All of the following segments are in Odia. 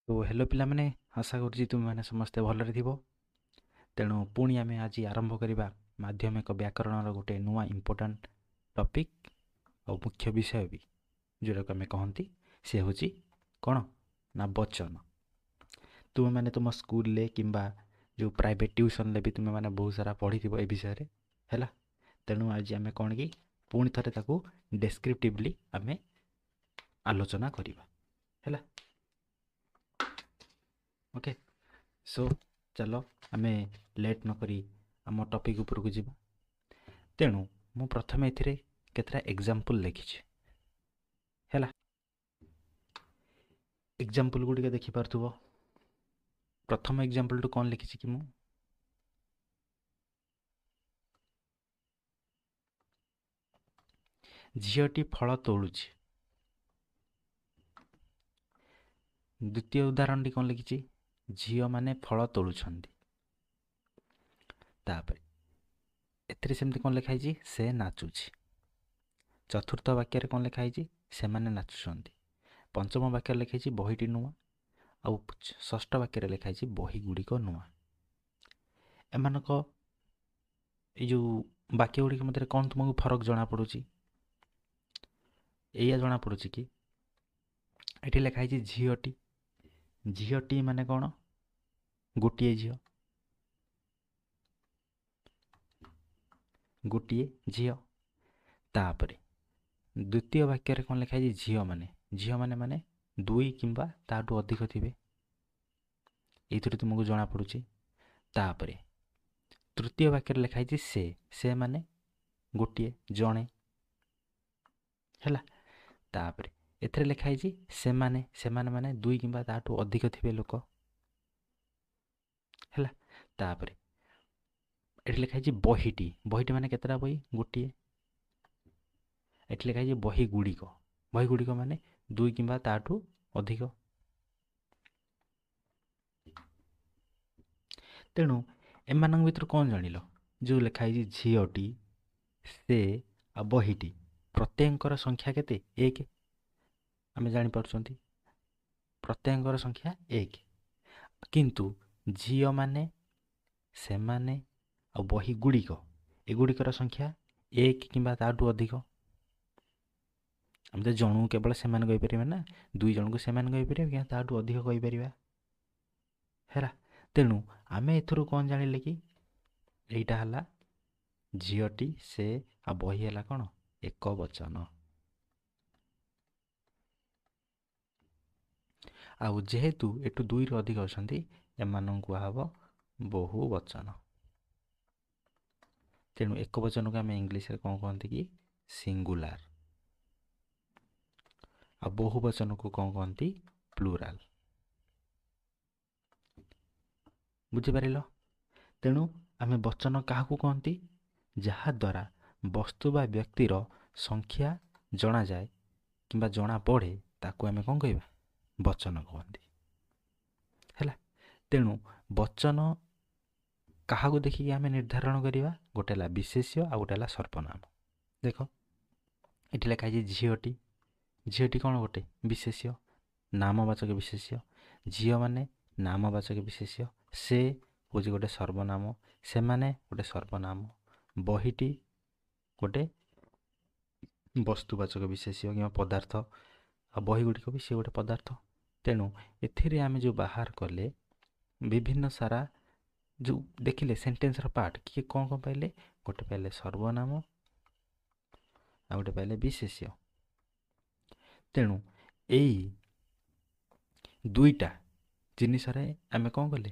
ତ ହ୍ୟାଲୋ ପିଲାମାନେ, ଆଶା କରୁଛି ତୁମେମାନେ ସମସ୍ତେ ଭଲରେ ଥିବ। ତେଣୁ ପୁଣି ଆମେ ଆଜି ଆରମ୍ଭ କରିବା ମାଧ୍ୟମିକ ବ୍ୟାକରଣର ଗୋଟେ ନୂଆ ଇମ୍ପୋର୍ଟାଣ୍ଟ ଟପିକ୍ ଆଉ ମୁଖ୍ୟ ବିଷୟ ବି, ଯେଉଁଟାକୁ ଆମେ କହନ୍ତି, ସେ ହେଉଛି କ'ଣ ନା ବଚନ। ତୁମେମାନେ ତୁମ ସ୍କୁଲରେ କିମ୍ବା ଯେଉଁ ପ୍ରାଇଭେଟ୍ ଟ୍ୟୁସନ୍ରେ ବି ତୁମେମାନେ ବହୁତ ସାରା ପଢ଼ିଥିବ ଏ ବିଷୟରେ, ହେଲା। ତେଣୁ ଆଜି ଆମେ କ'ଣ କି ପୁଣି ଥରେ ତାକୁ ଡେସ୍କ୍ରିପ୍ଟିଭଲି ଆମେ ଆଲୋଚନା କରିବା, ହେଲା। ଓକେ, ସୋ ଚାଲ ଆମେ ଲେଟ୍ ନକରି ଆମ ଟପିକ୍ ଉପରକୁ ଯିବା। ତେଣୁ ମୁଁ ପ୍ରଥମେ ଏଥିରେ କେତେଟା ଏକ୍ଜାମ୍ପଲ୍ ଲେଖିଛି, ହେଲା। ଏକ୍ଜାମ୍ପଲ୍ ଗୁଡ଼ିକ ଦେଖିପାରୁଥିବ। ପ୍ରଥମ ଏକ୍ଜାମ୍ପଲ୍ଟୁ କ'ଣ ଲେଖିଛି କି ମୁଁ, ଝିଅଟି ଫଳ ତୋଳୁଛି। ଦ୍ୱିତୀୟ ଉଦାହରଣଟି କ'ଣ ଲେଖିଛି, ଝିଅମାନେ ଫଳ ତୋଳୁଛନ୍ତି। ତାପରେ ଏଥିରେ ସେମିତି କ'ଣ ଲେଖା ହେଇଛି, ସେ ନାଚୁଛି। ଚତୁର୍ଥ ବାକ୍ୟରେ କ'ଣ ଲେଖା ହେଇଛି, ସେମାନେ ନାଚୁଛନ୍ତି। ପଞ୍ଚମ ବାକ୍ୟରେ ଲେଖା ହେଇଛି ବହିଟି ନୂଆ। ଆଉ ଷଷ୍ଠ ବାକ୍ୟରେ ଲେଖା ହେଇଛି ବହି ଗୁଡ଼ିକ ନୂଆ। ଏମାନଙ୍କ ଏଇ ଯେଉଁ ବାକ୍ୟ ଗୁଡ଼ିକ ମଧ୍ୟରେ କ'ଣ ତୁମକୁ ଫରକ ଜଣାପଡ଼ୁଛି? ଏଇଆ ଜଣାପଡ଼ୁଛି କି ଏଠି ଲେଖା ହେଇଛି ଝିଅଟି। ଝିଅଟି ମାନେ କ'ଣ? ଗୋଟିଏ ଝିଅ, ଗୋଟିଏ ଝିଅ। ତାପରେ ଦ୍ୱିତୀୟ ବାକ୍ୟରେ କ'ଣ ଲେଖା ହେଇଛି, ଝିଅମାନେ। ଝିଅମାନେ ମାନେ ଦୁଇ କିମ୍ବା ତାଠୁ ଅଧିକ ଥିବେ, ଏଇଥିରୁ ତୁମକୁ ଜଣାପଡ଼ୁଛି। ତାପରେ ତୃତୀୟ ବାକ୍ୟରେ ଲେଖା ହେଇଛି ସେ। ସେ ମାନେ ଗୋଟିଏ, ଜଣେ, ହେଲା। ତାପରେ ଏଥିରେ ଲେଖା ହେଇଛି ସେମାନେ। ସେମାନେ ମାନେ ଦୁଇ କିମ୍ବା ତାଠୁ ଅଧିକ ଥିବେ ଲୋକ, ହେଲା। ତାପରେ ଏଠି ଲେଖା ହେଇଛି ବହିଟି। ବହିଟି ମାନେ କେତେଟା ବହି? ଗୋଟିଏ। ଏଠି ଲେଖା ହେଇଛି ବହି ଗୁଡ଼ିକ। ବହି ଗୁଡ଼ିକ ମାନେ ଦୁଇ କିମ୍ବା ତାଠୁ ଅଧିକ। ତେଣୁ ଏମାନଙ୍କ ଭିତରୁ କ'ଣ ଜାଣିଲ? ଯେଉଁ ଲେଖା ହେଇଛି ଝିଅଟି, ସେ ଆଉ ବହିଟି, ପ୍ରତ୍ୟେକଙ୍କର ସଂଖ୍ୟା କେତେ? 1। ଆମେ ଜାଣିପାରୁଛନ୍ତି ପ୍ରତ୍ୟେକଙ୍କର ସଂଖ୍ୟା 1। କିନ୍ତୁ ଝିଅମାନେ, ସେମାନେ ଆଉ ବହି ଗୁଡ଼ିକ, ଏଗୁଡ଼ିକର ସଂଖ୍ୟା 1 କିମ୍ବା ତାଠୁ ଅଧିକ। ଆମେ ତ ଜଣକୁ କେବଳ ସେମାନେ କହିପାରିବା ନା, ଦୁଇ ଜଣଙ୍କୁ ସେମାନେ କହିପାରିବା କିମ୍ବା ତାଠୁ ଅଧିକ କହିପାରିବା, ହେଲା। ତେଣୁ ଆମେ ଏଥିରୁ କ'ଣ ଜାଣିଲେ କି ଏଇଟା ହେଲା ଝିଅଟି, ସେ ଆଉ ବହି ହେଲା କ'ଣ? ଏକ ବଚନ। ଆଉ ଯେହେତୁ ଏଠୁ ଦୁଇରୁ ଅଧିକ ଅଛନ୍ତି, ଏମାନଙ୍କୁ କୁହାହେବ ବହୁ ବଚନ। ତେଣୁ ଏକ ବଚନକୁ ଆମେ ଇଂଲିଶରେ କ'ଣ କହନ୍ତି କି ସିଙ୍ଗୁଲାର, ଆଉ ବହୁ ବଚନକୁ କ'ଣ କହନ୍ତି? ପ୍ଲୁରାଲ। ବୁଝିପାରିଲ? ତେଣୁ ଆମେ ବଚନ କାହାକୁ କହନ୍ତି? ଯାହାଦ୍ୱାରା ବସ୍ତୁ ବା ବ୍ୟକ୍ତିର ସଂଖ୍ୟା ଜଣାଯାଏ କିମ୍ବା ଜଣାପଡ଼େ, ତାକୁ ଆମେ କ'ଣ କହିବା? ବଚନ କୁହନ୍ତି, ହେଲା। ତେଣୁ ବଚନ କାହାକୁ ଦେଖିକି ଆମେ ନିର୍ଦ୍ଧାରଣ କରିବା? ଗୋଟେ ହେଲା ବିଶେଷ୍ୟ ଆଉ ଗୋଟେ ହେଲା ସର୍ବନାମ। ଦେଖ ଏଠି ଲେଖା ହେଇଛି ଝିଅଟି। ଝିଅଟି କ'ଣ? ଗୋଟେ ବିଶେଷ୍ୟ, ନାମବାଚକ ବିଶେଷ୍ୟ। ଝିଅମାନେ ନାମବାଚକ ବିଶେଷ୍ୟ। ସେ ହେଉଛି ଗୋଟେ ସର୍ବନାମ, ସେମାନେ ଗୋଟେ ସର୍ବନାମ। ବହିଟି ଗୋଟେ ବସ୍ତୁବାଚକ ବିଶେଷ୍ୟ କିମ୍ବା ପଦାର୍ଥ, ଆଉ ବହି ଗୁଡ଼ିକ ବି ସେ ଗୋଟେ ପଦାର୍ଥ। ତେଣୁ ଏଥିରେ ଆମେ ଯେଉଁ ବାହାର କଲେ ବିଭିନ୍ନ ସାରା ଯେଉଁ ଦେଖିଲେ ସେଣ୍ଟେନ୍ସର ପାର୍ଟ, କିଏ କ'ଣ କ'ଣ ପାଇଲେ? ଗୋଟେ ପାଇଲେ ସର୍ବନାମ ଆଉ ଗୋଟେ ପାଇଲେ ବିଶେଷ୍ୟ। ତେଣୁ ଏଇ ଦୁଇଟା ଜିନିଷରେ ଆମେ କ'ଣ କଲେ?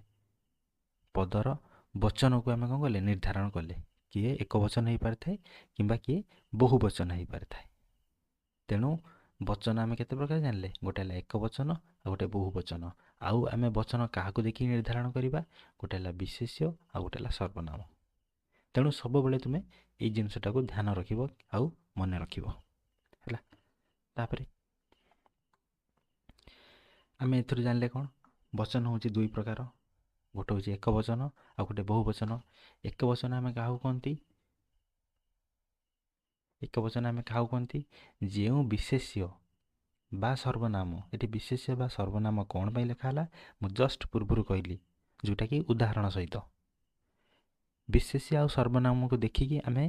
ପଦର ବଚନକୁ ଆମେ କ'ଣ କଲେ? ନିର୍ଦ୍ଧାରଣ କଲେ। କିଏ ଏକ ବଚନ ହେଇପାରିଥାଏ କିମ୍ବା କିଏ ବହୁ ବଚନ ହେଇପାରିଥାଏ। ତେଣୁ ବଚନ ଆମେ କେତେ ପ୍ରକାର ଜାଣିଲେ? ଗୋଟେ ହେଲା ଏକ ବଚନ ଆଉ ଗୋଟେ ବହୁ ବଚନ। ଆଉ ଆମେ ବଚନ କାହାକୁ ଦେଖି ନିର୍ଦ୍ଧାରଣ କରିବା? ଗୋଟେ ହେଲା ବିଶେଷ୍ୟ ଆଉ ଗୋଟେ ହେଲା ସର୍ବନାମ। ତେଣୁ ସବୁବେଳେ ତୁମେ ଏଇ ଜିନିଷଟାକୁ ଧ୍ୟାନ ରଖିବ ଆଉ ମନେ ରଖିବ, ହେଲା। ତାପରେ ଆମେ ଏଥିରୁ ଜାଣିଲେ କ'ଣ? ବଚନ ହେଉଛି ଦୁଇ ପ୍ରକାର, ଗୋଟେ ହେଉଛି ଏକ ବଚନ ଆଉ ଗୋଟେ ବହୁ ବଚନ। ଏକ ବଚନ ଆମେ କାହାକୁ କହନ୍ତି? ଏକ ବଚନ ଆମେ କାହାକୁ କହନ୍ତି? ଯେଉଁ ବିଶେଷ୍ୟ ବା ସର୍ବନାମ, ଏଠି ବିଶେଷ୍ୟ ବା ସର୍ବନାମ କ'ଣ ପାଇଁ ଲେଖା ହେଲା ମୁଁ ଜଷ୍ଟ ପୂର୍ବରୁ କହିଲି, ଯେଉଁଟାକି ଉଦାହରଣ ସହିତ। ବିଶେଷ୍ୟ ଆଉ ସର୍ବନାମକୁ ଦେଖିକି ଆମେ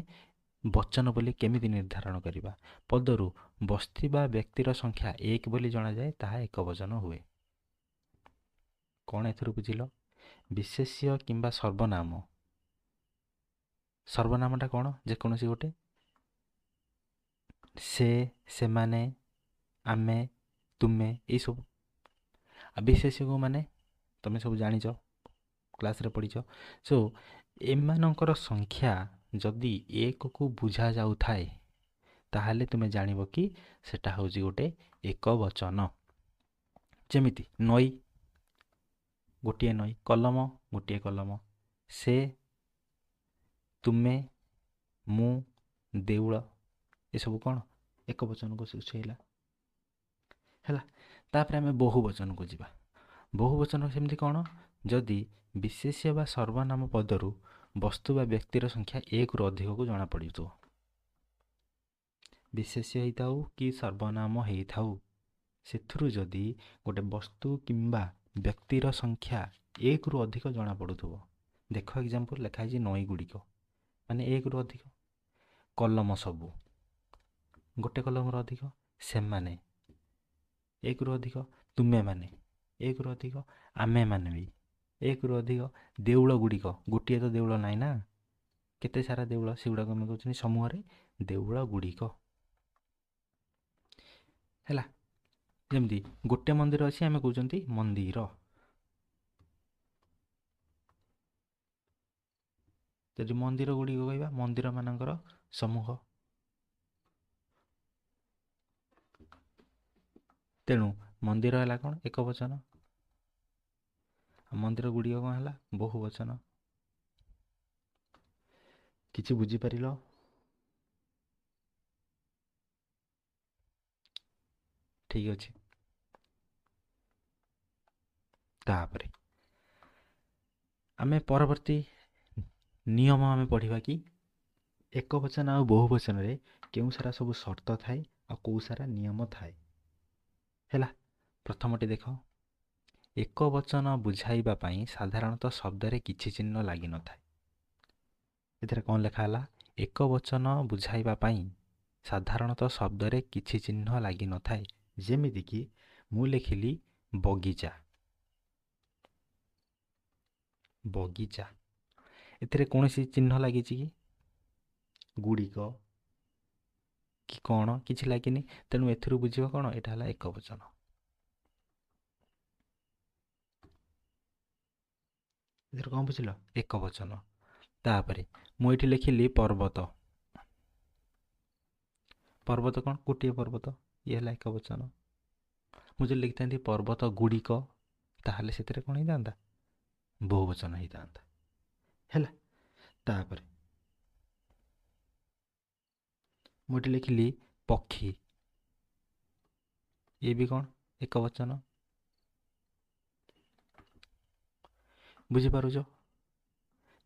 ବଚନ ବୋଲି କେମିତି ନିର୍ଦ୍ଧାରଣ କରିବା? ପଦରୁ ବସ୍ତି ବା ବ୍ୟକ୍ତିର ସଂଖ୍ୟା 1 ବୋଲି ଜଣାଯାଏ, ତାହା ଏକ ବଚନ ହୁଏ। କ'ଣ ଏଥିରୁ ବୁଝିଲ? ବିଶେଷ୍ୟ କିମ୍ବା ସର୍ବନାମ, ସର୍ବନାମଟା କ'ଣ? ଯେକୌଣସି ଗୋଟେ, ସେ, ସେମାନେ, ଆମେ, ତୁମେ, ଏଇସବୁ। ଆଉ ବିଶେଷ୍ୟକୁ ମାନେ ତୁମେ ସବୁ ଜାଣିଛ, କ୍ଲାସ୍ରେ ପଢ଼ିଛ। ସୋ ଏମାନଙ୍କର ସଂଖ୍ୟା ଯଦି 1କୁ ବୁଝା ଯାଉଥାଏ, ତାହେଲେ ତୁମେ ଜାଣିବ କି ସେଟା ହେଉଛି ଗୋଟେ ଏକ ବଚନ। ଯେମିତି ନଈ, ଗୋଟିଏ ନଈ, କଲମ, ଗୋଟିଏ କଲମ, ସେ, ତୁମେ, ମୁଁ, ଦେଉଳ, ଏସବୁ କ'ଣ ଏକ ବଚନକୁ ସୂଚେଇଲା। ହେଲା, ତାପରେ ଆମେ ବହୁ ବଚନକୁ ଯିବା। ବହୁ ବଚନ ସେମିତି କ'ଣ? ଯଦି ବିଶେଷ୍ୟ ବା ସର୍ବନାମ ପଦରୁ ବସ୍ତୁ ବା ବ୍ୟକ୍ତିର ସଂଖ୍ୟା 1ରୁ ଅଧିକକୁ ଜଣାପଡ଼ିଥିବ, ବିଶେଷ୍ୟ ହେଇଥାଉ କି ସର୍ବନାମ ହେଇଥାଉ, ସେଥିରୁ ଯଦି ଗୋଟେ ବସ୍ତୁ କିମ୍ବା ବ୍ୟକ୍ତିର ସଂଖ୍ୟା 1ରୁ ଅଧିକ ଜଣାପଡ଼ୁଥିବ। ଦେଖ ଏକ୍ଜାମ୍ପଲ୍ ଲେଖା ହେଇଛି ନଈ ଗୁଡ଼ିକ, ମାନେ 1ରୁ ଅଧିକ, କଲମ ସବୁ, ଗୋଟେ କଲମରୁ ଅଧିକ, ସେମାନେ 1ରୁ ଅଧିକ, ତୁମେମାନେ 1ରୁ ଅଧିକ, ଆମେମାନେ ବି 1ରୁ ଅଧିକ, ଦେଉଳ ଗୁଡ଼ିକ, ଗୋଟିଏ ତ ଦେଉଳ ନାହିଁ ନା, କେତେ ସାରା ଦେଉଳ, ସେଗୁଡ଼ାକ ଆମେ କହୁଛନ୍ତି ସମୂହରେ ଦେଉଳ ଗୁଡ଼ିକ। ହେଲା, ଯେମିତି ଗୋଟେ ମନ୍ଦିର ଅଛି ଆମେ କହୁଛନ୍ତି ମନ୍ଦିର। ଯଦି ମନ୍ଦିର ଗୁଡ଼ିକ କହିବା, ମନ୍ଦିରମାନଙ୍କର ସମୂହ। ତେଣୁ ମନ୍ଦିର ହେଲା କ'ଣ? ଏକ ବଚନ। ଆଉ ମନ୍ଦିର ଗୁଡ଼ିକ କ'ଣ ହେଲା? ବହୁ ବଚନ। କିଛି ବୁଝିପାରିଲ? ଠିକ୍ ଅଛି। ତାପରେ ଆମେ ପରବର୍ତ୍ତୀ ନିୟମ ଆମେ ପଢ଼ିବା କି ଏକ ବଚନ ଆଉ ବହୁ ବଚନରେ କେଉଁ ସାରା ସବୁ ସର୍ତ୍ତ ଥାଏ ଆଉ କେଉଁ ସାରା ନିୟମ ଥାଏ। ହେଲା, ପ୍ରଥମଟି ଦେଖ, ଏକ ବଚନ ବୁଝାଇବା ପାଇଁ ସାଧାରଣତଃ ଶବ୍ଦରେ କିଛି ଚିହ୍ନ ଲାଗିନଥାଏ। ଏଥିରେ କ'ଣ ଲେଖା ହେଲା? ଏକ ବଚନ ବୁଝାଇବା ପାଇଁ ସାଧାରଣତଃ ଶବ୍ଦରେ କିଛି ଚିହ୍ନ ଲାଗିନଥାଏ। ଯେମିତିକି ମୁଁ ଲେଖିଲି ବଗିଚା, ବଗିଚା, ଏଥିରେ କୌଣସି ଚିହ୍ନ ଲାଗିଛି କି? ଗୁଡ଼ିକ କି କ'ଣ କିଛି ଲାଗିନି। ତେଣୁ ଏଥିରୁ ବୁଝିବ କ'ଣ? ଏଇଟା ହେଲା ଏକ ବଚନ। ଏଥିରୁ କ'ଣ ବୁଝିଲ? ଏକ ବଚନ। ତାପରେ ମୁଁ ଏଇଠି ଲେଖିଲି ପର୍ବତ। ପର୍ବତ କ'ଣ? ଗୋଟିଏ ପର୍ବତ, ଇଏ ହେଲା ଏକ ବଚନ। ମୁଁ ଯଦି ଲେଖିଥାନ୍ତି ପର୍ବତ ଗୁଡ଼ିକ, ତାହେଲେ ସେଥିରେ କ'ଣ ହେଇଥାନ୍ତା? ବହୁ ବଚନ ହେଇଥାନ୍ତା। ହେଲା, ତାପରେ ମୁଁ ଏଠି ଲେଖିଲି ପକ୍ଷୀ, ଇଏ ବି କ'ଣ? ଏକ ବଚନ। ବୁଝିପାରୁଛ?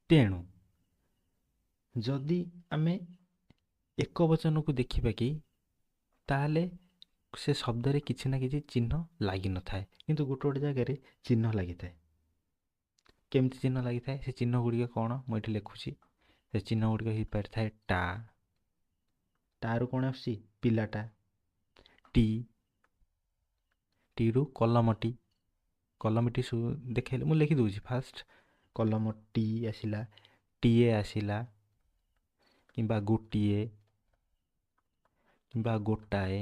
ତେଣୁ ଯଦି ଆମେ ଏକ ବଚନକୁ ଦେଖିବା କି, ତାହେଲେ ସେ ଶବ୍ଦରେ କିଛି ନା କିଛି ଚିହ୍ନ ଲାଗିନଥାଏ, କିନ୍ତୁ ଗୋଟେ ଗୋଟେ ଜାଗାରେ ଚିହ୍ନ ଲାଗିଥାଏ। କେମିତି ଚିହ୍ନ ଲାଗିଥାଏ? ସେ ଚିହ୍ନ ଗୁଡ଼ିକ କ'ଣ ମୁଁ ଏଠି ଲେଖୁଛି। ସେ ଚିହ୍ନ ଗୁଡ଼ିକ ହେଇପାରିଥାଏ ଟା, ଟାରୁ କ'ଣ ଆସୁଛି? ପିଲାଟା, ଟି, ଟିରୁ କଲମଟି, କଲମଟି ଦେଖେଇଲେ ମୁଁ ଲେଖିଦେଉଛି ଫାଷ୍ଟ, କଲମ ଟି ଆସିଲା, ଟିଏ ଆସିଲା, କିମ୍ବା ଗୋଟିଏ, କିମ୍ବା ଗୋଟାଏ,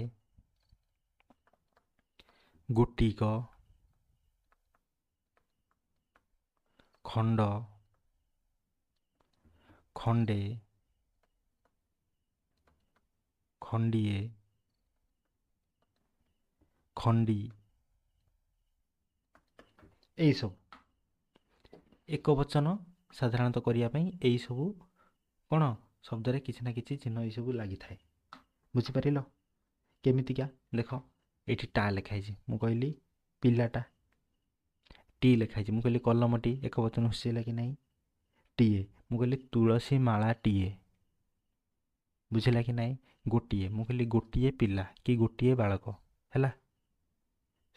ଗୋଟିକ, ଖଣ୍ଡ, ଖଣ୍ଡେ, ଖଣ୍ଡିଏ, ଖଣ୍ଡି, ଏଇସବୁ ଏକ ବଚନ ସାଧାରଣତଃ କରିବା ପାଇଁ ଏଇସବୁ କ'ଣ ଶବ୍ଦରେ କିଛି ନା କିଛି ଚିହ୍ନ ଏଇସବୁ ଲାଗିଥାଏ। ବୁଝିପାରିଲ? କେମିତିକା ଦେଖ, ଏଇଠି ଟା ଲେଖା ହେଇଛି, ମୁଁ କହିଲି ପିଲାଟା, ଟି ଲେଖା ହେଇଛି, ମୁଁ କହିଲି କଲମଟି, ଏକ ବଚନ ସୂଚେଇଲା କି ନାହିଁ? ଟିଏ, ମୁଁ କହିଲି ତୁଳସୀ ମାଳାଟିଏ, ବୁଝିଲା କି ନାହିଁ? ଗୋଟିଏ, ମୁଁ କହିଲି ଗୋଟିଏ ପିଲା କି ଗୋଟିଏ ବାଳକ। ହେଲା,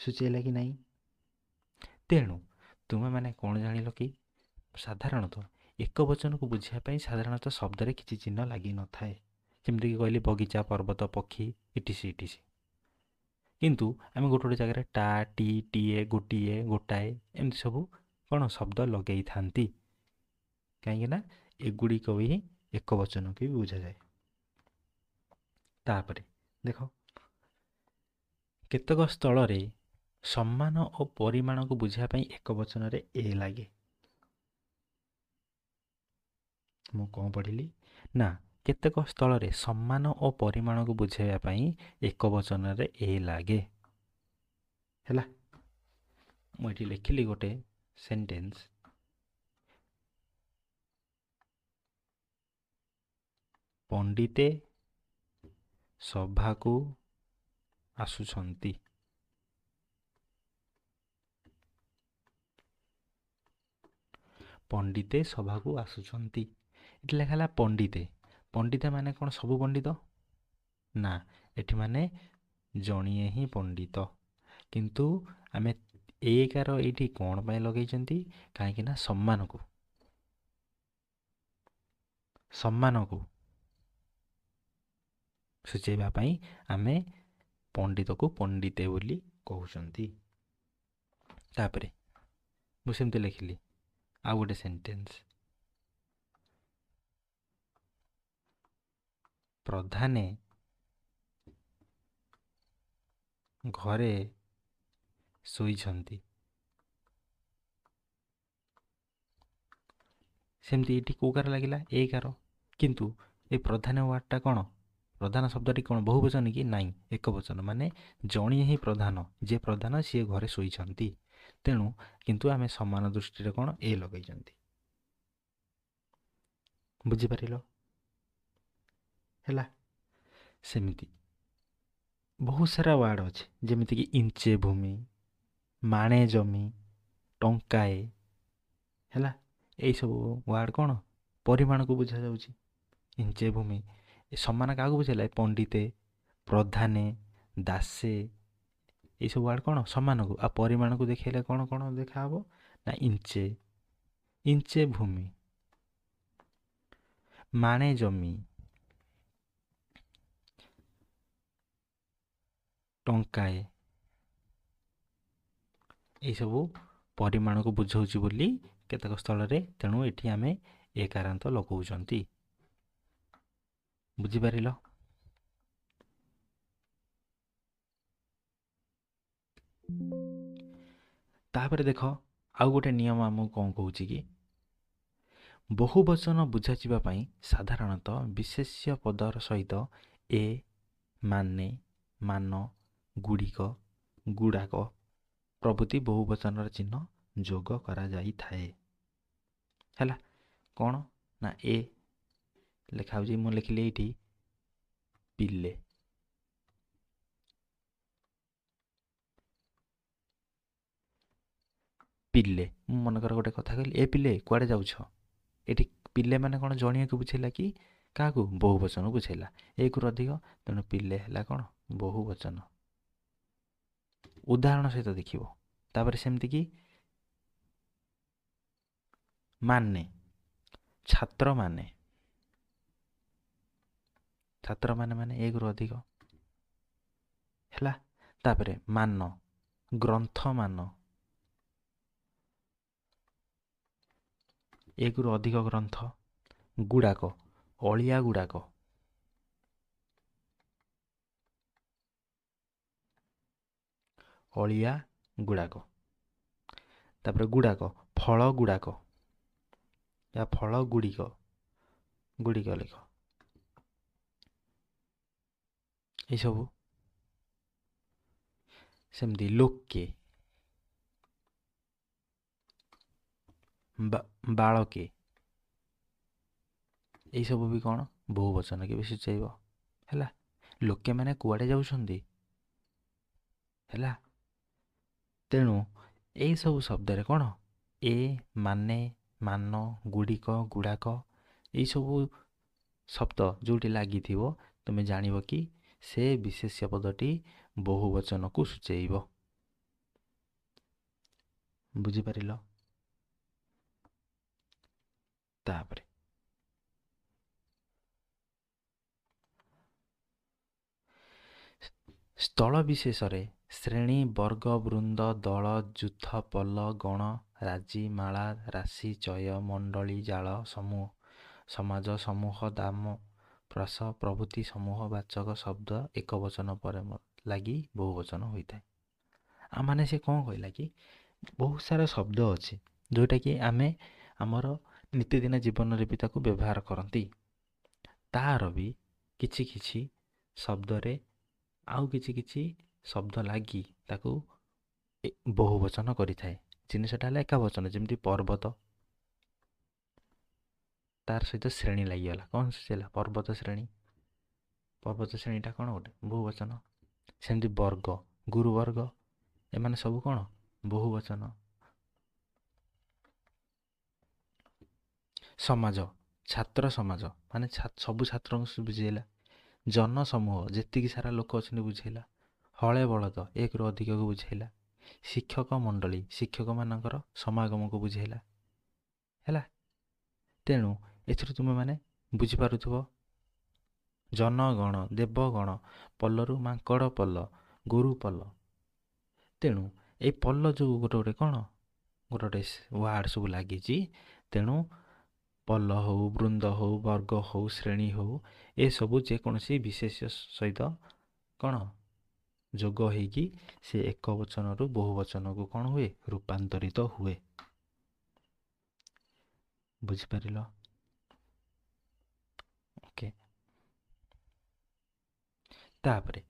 ସୂଚେଇଲା କି ନାହିଁ? ତେଣୁ ତୁମେମାନେ କ'ଣ ଜାଣିଲ କି ସାଧାରଣତଃ ଏକ ବଚନକୁ ବୁଝିବା ପାଇଁ ସାଧାରଣତଃ ଶବ୍ଦରେ କିଛି ଚିହ୍ନ ଲାଗିନଥାଏ, ଯେମିତିକି କହିଲି ବଗିଚା, ପର୍ବତ, ପକ୍ଷୀ, ଇଟିସି ଇଟିସି। କିନ୍ତୁ ଆମେ ଗୋଟେ ଗୋଟେ ଜାଗାରେ ଟା, ଟି, ଟିଏ, ଗୋଟିଏ, ଗୋଟାଏ ଏମିତି ସବୁ କ'ଣ ଶବ୍ଦ ଲଗେଇଥାନ୍ତି, କାହିଁକିନା ଏଗୁଡ଼ିକ ବି ଏକ ବଚନକୁ ବି ବୁଝାଯାଏ। ତାପରେ ଦେଖ, କେତେକ ସ୍ଥଳରେ ସମାନ ଓ ପରିମାଣକୁ ବୁଝିବା ପାଇଁ ଏକ ବଚନରେ ଏ ଲାଗେ। ମୁଁ କ'ଣ ପଢ଼ିଲି ନା କେତେକ ସ୍ଥଳରେ ସମାନ ଓ ପରିମାଣକୁ ବୁଝାଇବା ପାଇଁ ଏକ ବଚନରେ ଏ ଲାଗେ। ହେଲା, ମୁଁ ଏଠି ଲେଖିଲି ଗୋଟେ ସେଣ୍ଟେନ୍ସ। ପଣ୍ଡିତେ ସଭାକୁ ଆସୁଛନ୍ତି। ପଣ୍ଡିତେ ସଭାକୁ ଆସୁଛନ୍ତି। ଏଠି ଲେଖା ହେଲା ପଣ୍ଡିତେ। ପଣ୍ଡିତେ ମାନେ କ'ଣ ସବୁ ପଣ୍ଡିତ? ନା, ଏଠି ମାନେ ଜଣିଏ ହିଁ ପଣ୍ଡିତ। କିନ୍ତୁ ଆମେ ଏକାର ଏଇଠି କ'ଣ ପାଇଁ ଲଗେଇଛନ୍ତି? କାହିଁକି ନା ସମ୍ମାନକୁ, ସମ୍ମାନକୁ ସୂଚେଇବା ପାଇଁ ଆମେ ପଣ୍ଡିତକୁ ପଣ୍ଡିତେ ବୋଲି କହୁଛନ୍ତି। ତାପରେ ମୁଁ ସେମିତି ଲେଖିଲି ଆଉ ଗୋଟେ ସେଣ୍ଟେନ୍ସ। ପ୍ରଧାନେ ଘରେ ଶୋଇଛନ୍ତି। ସେମିତି ଏଇଠି କେଉଁ କାର ଲାଗିଲା? ଏ କାର। କିନ୍ତୁ ଏ ପ୍ରଧାନ ୱାର୍ଡ଼ଟା କ'ଣ? ପ୍ରଧାନ ଶବ୍ଦଟି କ'ଣ ବହୁବଚନ କି? ନାଇଁ, ଏକ ବଚନ, ମାନେ ଜଣିଏ ହିଁ ପ୍ରଧାନ, ଯିଏ ପ୍ରଧାନ ସିଏ ଘରେ ଶୋଇଛନ୍ତି। ତେଣୁ କିନ୍ତୁ ଆମେ ସମାନ ଦୃଷ୍ଟିରେ କ'ଣ ଏ ଲଗେଇଛନ୍ତି। ବୁଝିପାରିଲ? ହେଲା, ସେମିତି ବହୁତ ସାରା ୱାର୍ଡ଼ ଅଛି, ଯେମିତିକି ଇଞ୍ଚେ ଭୂମି, ମାଣେ ଜମି, ଟଙ୍କାଏ। ହେଲା, ଏଇସବୁ ୱାର୍ଡ଼ କ'ଣ ପରିମାଣକୁ ବୁଝାଯାଉଛି। ଇଞ୍ଚେ ଭୂମି ଏ ସମାନ କାହାକୁ ବୁଝେଇଲା? ପଣ୍ଡିତେ, ପ୍ରଧାନେ, ଦାସେ, ଏଇସବୁ ୱାର୍ଡ଼ କ'ଣ ସମାନକୁ। ଆଉ ପରିମାଣକୁ ଦେଖେଇଲେ କ'ଣ କ'ଣ ଦେଖାହେବ ନା ଇଞ୍ଚେ, ଇଞ୍ଚେ ଭୂମି, ମାଣେ ଜମି, ଟଙ୍କାଏ, ଏଇସବୁ ପରିମାଣକୁ ବୁଝାଉଛି ବୋଲି କେତେକ ସ୍ଥଳରେ, ତେଣୁ ଏଠି ଆମେ ଏକାରାନ୍ତ ଲଗାଉଛନ୍ତି। ବୁଝିପାରିଲ? ତାପରେ ଦେଖ ଆଉ ଗୋଟେ ନିୟମ ଆମକୁ କ'ଣ କହୁଛି କି ବହୁବଚନ ବୁଝାଯିବା ପାଇଁ ସାଧାରଣତଃ ବିଶେଷ୍ୟ ପଦର ସହିତ ଏ, ମାନେ, ମାନ, ଗୁଡ଼ିକ, ଗୁଡ଼ାକ ପ୍ରଭୃତି ବହୁବଚନର ଚିହ୍ନ ଯୋଗ କରାଯାଇଥାଏ। ହେଲା, କ'ଣ ନା ଏ ଲେଖା ହେଉଛି, ମୁଁ ଲେଖିଲି ଏଇଠି ପିଲେ। ପିଲେ, ମୁଁ ମନେକର ଗୋଟେ କଥା କହିଲି, ଏ ପିଲେ କୁଆଡ଼େ ଯାଉଛ? ଏଠି ପିଲେ ମାନେ କ'ଣ ଜଣିଆକୁ ବୁଝେଇଲା କି କାହାକୁ? ବହୁବଚନ ବୁଝେଇଲା, ଏକରୁ ଅଧିକ, ତେଣୁ ପିଲେ ହେଲା କ'ଣ ବହୁବଚନ। ଉଦାହରଣ ସହିତ ଦେଖିବ। ତାପରେ ସେମିତିକି ମାନେ, ଛାତ୍ରମାନେ, ଛାତ୍ରମାନେ ମାନେ ଏକରୁ ଅଧିକ ହେଲା। ତାପରେ ମାନ, ଗ୍ରନ୍ଥମାନ, ଏକରୁ ଅଧିକ ଗ୍ରନ୍ଥ, ଗୁଡ଼ାକ, ଅଳିଆ ଗୁଡ଼ାକ, ଅଳିଆ ଗୁଡ଼ାକ। ତାପରେ ଗୁଡ଼ାକ, ଫଳ ଗୁଡ଼ାକ ୟା ଫଳ ଗୁଡ଼ିକ, ଗୁଡ଼ିକ ଲେଖ। ଏଇସବୁ ସେମିତି ଲୋକେ, ବାଳକେ, ଏଇସବୁ ବି କ'ଣ ବହୁବଚନ କେବେ ସୂଚାଇବ। ହେଲା, ଲୋକେ ମାନେ କୁଆଡ଼େ ଯାଉଛନ୍ତି? ହେଲା, ତେଣୁ ଏଇସବୁ ଶବ୍ଦରେ କ'ଣ ଏ, ମାନେ, ମାନ, ଗୁଡ଼ିକ, ଗୁଡ଼ାକ ଏଇସବୁ ଶବ୍ଦ ଯେଉଁଠି ଲାଗିଥିବ ତୁମେ ଜାଣିବ କି ସେ ବିଶେଷ୍ୟ ପଦଟି ବହୁବଚନକୁ ସୂଚେଇବ। ବୁଝିପାରିଲ? ତାପରେ ସ୍ଥଳ ବିଶେଷରେ ଶ୍ରେଣୀ, ବର୍ଗ, ବୃନ୍ଦ, ଦଳ, ଯୂଥ, ପଲ, ଗଣ, ରାଜି, ମାଳା, ରାଶି, ଚୟ, ମଣ୍ଡଳୀ, ଜାଳ, ସମୂହ, ସମାଜ, ସମୂହ, ଦାମ, ପ୍ରାସ ପ୍ରଭୃତି ସମୂହବାଚକ ଶବ୍ଦ ଏକ ବଚନ ପରେ ଲାଗି ବହୁବଚନ ହୋଇଥାଏ। ମାନେ ସେ କ'ଣ କହିଲା କି ବହୁତ ସାରା ଶବ୍ଦ ଅଛି ଯେଉଁଟାକି ଆମେ ଆମର ନିତିଦିନ ଜୀବନରେ ବି ତାକୁ ବ୍ୟବହାର କରନ୍ତି, ତାର ବି କିଛି କିଛି ଶବ୍ଦରେ ଆଉ କିଛି କିଛି ଶବ୍ଦ ଲାଗି ତାକୁ ବହୁବଚନ କରିଥାଏ। ଜିନିଷଟା ହେଲା ଏକା ବଚନ, ଯେମିତି ପର୍ବତ, ତାର ସହିତ ଶ୍ରେଣୀ ଲାଗିଗଲା, କ'ଣ ହେଲା? ପର୍ବତ ଶ୍ରେଣୀ। ପର୍ବତ ଶ୍ରେଣୀଟା କ'ଣ ଗୋଟେ ବହୁବଚନ। ସେମିତି ବର୍ଗ, ଗୁରୁବର୍ଗ, ଏମାନେ ସବୁ କ'ଣ ବହୁବଚନ। ସମାଜ, ଛାତ୍ର ସମାଜ ମାନେ ସବୁ ଛାତ୍ରଙ୍କୁ ବୁଝେଇଲା। ଜନସମୂହ, ଯେତିକି ସାରା ଲୋକ ଅଛନ୍ତି ବୁଝେଇଲା। ହଳେ ବଳଦ, ଏକରୁ ଅଧିକକୁ ବୁଝେଇଲା। ଶିକ୍ଷକ ମଣ୍ଡଳୀ, ଶିକ୍ଷକମାନଙ୍କର ସମାଗମକୁ ବୁଝେଇଲା। ହେଲା? ତେଣୁ ଏଥିରୁ ତୁମେମାନେ ବୁଝିପାରୁଥିବ, ଜନଗଣ, ଦେବଗଣ, ପଲରୁ ମାଙ୍କଡ଼ ପଲ, ଗୋରୁ ପଲ। ତେଣୁ ଏଇ ପଲ ଯେଉଁ ଗୋଟେ ଗୋଟେ କ'ଣ ଗୋଟେ ଗୋଟେ ୱାର୍ଡ଼ ସବୁ ଲାଗିଛି, ତେଣୁ ପଲ ହଉ, ବୃନ୍ଦ ହଉ, ବର୍ଗ ହଉ, ଶ୍ରେଣୀ ହଉ, ଏସବୁ ଯେକୌଣସି ବିଶେଷ୍ୟ ସହିତ କ'ଣ ଯୋଗ ହେଇକି ସେ ଏକ ବଚନରୁ ବହୁ ବଚନକୁ କ'ଣ ହୁଏ? ରୂପାନ୍ତରିତ ହୁଏ। ବୁଝିପାରିଲ? ଓକେ। ତାପରେ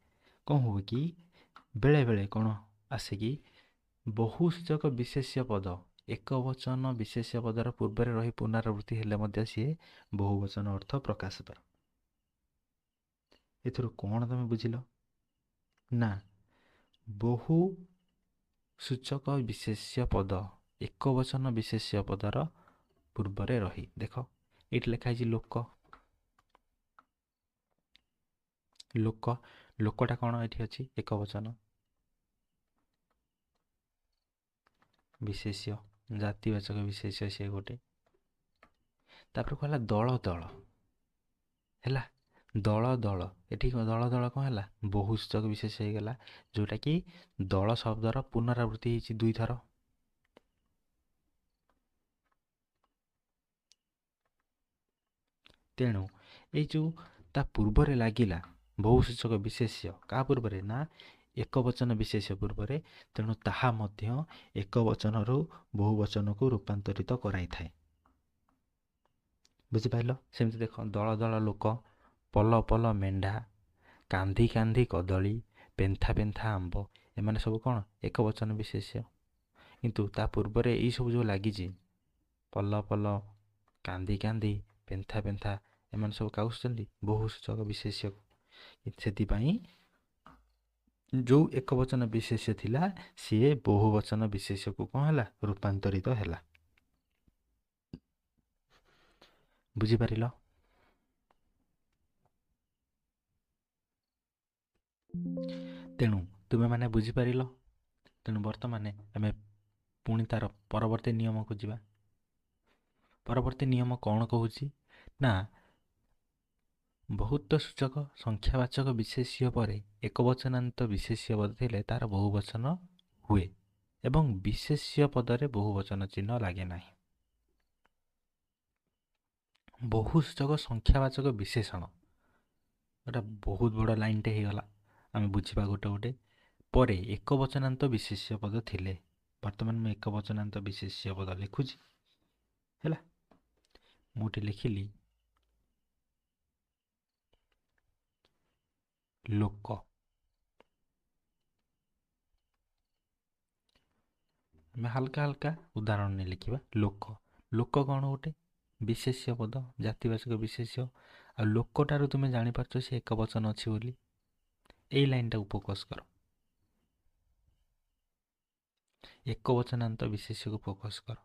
କ'ଣ ହୁଏ କି ବେଳେବେଳେ କ'ଣ ଆସେ କି ବହୁସୂଚକ ବିଶେଷ୍ୟ ପଦ ଏକ ବଚନ ବିଶେଷ୍ୟ ପଦର ପୂର୍ବରେ ରହି ପୁନରାବୃତ୍ତି ହେଲେ ମଧ୍ୟ ସିଏ ବହୁବଚନ ଅର୍ଥ ପ୍ରକାଶ ପାଏ। ଏଥିରୁ କ'ଣ ତମେ ବୁଝିଲ? ନା, ବହୁ ସୂଚକ ବିଶେଷ୍ୟ ପଦ ଏକ ବଚନ ବିଶେଷ୍ୟ ପଦର ପୂର୍ବରେ ରହି, ଦେଖ ଏଇଠି ଲେଖା ହେଇଛି ଲୋକ। ଲୋକ, ଲୋକଟା କ'ଣ ଏଠି ଅଛି? ଏକ ବଚନ ବିଶେଷ୍ୟ, ଜାତିବାଚକ ବିଶେଷ୍ୟ ସିଏ ଗୋଟେ। ତାପରେ କହିଲା ଦଳ ଦଳ, ହେଲା? ଦଳ ଦଳ, ଏଠି ଦଳ ଦଳ କ'ଣ ହେଲା? ବହୁସୂଚକ ବିଶେଷ୍ୟ ହେଇଗଲା, ଯେଉଁଟାକି ଦଳ ଶବ୍ଦର ପୁନରାବୃତ୍ତି ହେଇଛି ଦୁଇଥର। ତେଣୁ ଏଇ ଯେଉଁ ତା ପୂର୍ବରେ ଲାଗିଲା ବହୁସୂଚକ ବିଶେଷ୍ୟ, କାହା ପୂର୍ବରେ? ନା ଏକ ବଚନ ବିଶେଷ୍ୟ ପୂର୍ବରେ। ତେଣୁ ତାହା ମଧ୍ୟ ଏକ ବଚନରୁ ବହୁ ବଚନକୁ ରୂପାନ୍ତରିତ କରାଇଥାଏ। ବୁଝିପାରିଲ? ସେମିତି ଦେଖ, ଦଳ ଦଳ ଲୋକ, ପଲ ପଲ ମେଣ୍ଢା, କାନ୍ଧି କାନ୍ଧି କଦଳୀ, ପେନ୍ଥା ପେନ୍ଥା ଆମ୍ବ, ଏମାନେ ସବୁ କ'ଣ ଏକ ବଚନ ବିଶେଷ୍ୟ। କିନ୍ତୁ ତା ପୂର୍ବରେ ଏଇସବୁ ଯେଉଁ ଲାଗିଛି, ପଲ ପଲ, କାନ୍ଧି କାନ୍ଧି, ପେନ୍ଥା ପେନ୍ଥା, ଏମାନେ ସବୁ କାହାକୁ ସୂଚନ୍ତି? ବହୁ ସୂଚକ ବିଶେଷ୍ୟ। ସେଥିପାଇଁ ଯେଉଁ ଏକ ବଚନ ବିଶେଷ୍ୟ ଥିଲା ସିଏ ବହୁ ବଚନ ବିଶେଷ୍ୟକୁ କ'ଣ ହେଲା? ରୂପାନ୍ତରିତ ହେଲା। ବୁଝିପାରିଲ? ତେଣୁ ତୁମେମାନେ ବୁଝିପାରିଲ? ତେଣୁ ବର୍ତ୍ତମାନ ଆମେ ପୁଣି ତାର ପରବର୍ତ୍ତୀ ନିୟମକୁ ଯିବା। ପରବର୍ତ୍ତୀ ନିୟମ କ'ଣ କହୁଛି? ନା, ବହୁତ ସୂଚକ ସଂଖ୍ୟାବାଚକ ବିଶେଷ୍ୟ ପରେ ଏକବଚନାନ୍ତ ବିଶେଷ୍ୟ ପଦ ଥିଲେ ତାର ବହୁବଚନ ହୁଏ ଏବଂ ବିଶେଷ୍ୟ ପଦରେ ବହୁବଚନ ଚିହ୍ନ ଲାଗେ ନାହିଁ। ବହୁସୂଚକ ସଂଖ୍ୟାବାଚକ ବିଶେଷଣ, ଏଟା ବହୁତ ବଡ଼ ଲାଇନଟେ ହେଇଗଲା, ଆମେ ବୁଝିବା ଗୋଟେ ଗୋଟେ। ପରେ ଏକବଚନାନ୍ତ ବିଶେଷ୍ୟ ପଦ ଥିଲେ, ବର୍ତ୍ତମାନ ମୁଁ ଏକବଚନାନ୍ତ ବିଶେଷ୍ୟ ପଦ ଲେଖୁଛି। ହେଲା, ମୁଁ ଏଠି ଲେଖିଲି ଲୋକ। ଆମେ ହାଲକା ହାଲକା ଉଦାହରଣ ନେଇ ଲେଖିବା। ଲୋକ, ଲୋକ କ'ଣ ଗୋଟେ ବିଶେଷ୍ୟ ପଦ, ଜାତିବାଚକ ବିଶେଷ୍ୟ। ଆଉ ଲୋକଟାରୁ ତୁମେ ଜାଣିପାରୁଛ ସେ ଏକ ବଚନ ଅଛି ବୋଲି। ଏଇ ଲାଇନଟାକୁ ଫୋକସ୍ କର, ଏକ ବଚନାନ୍ତ ବିଶେଷ୍ୟକୁ ଫୋକସ୍ କର।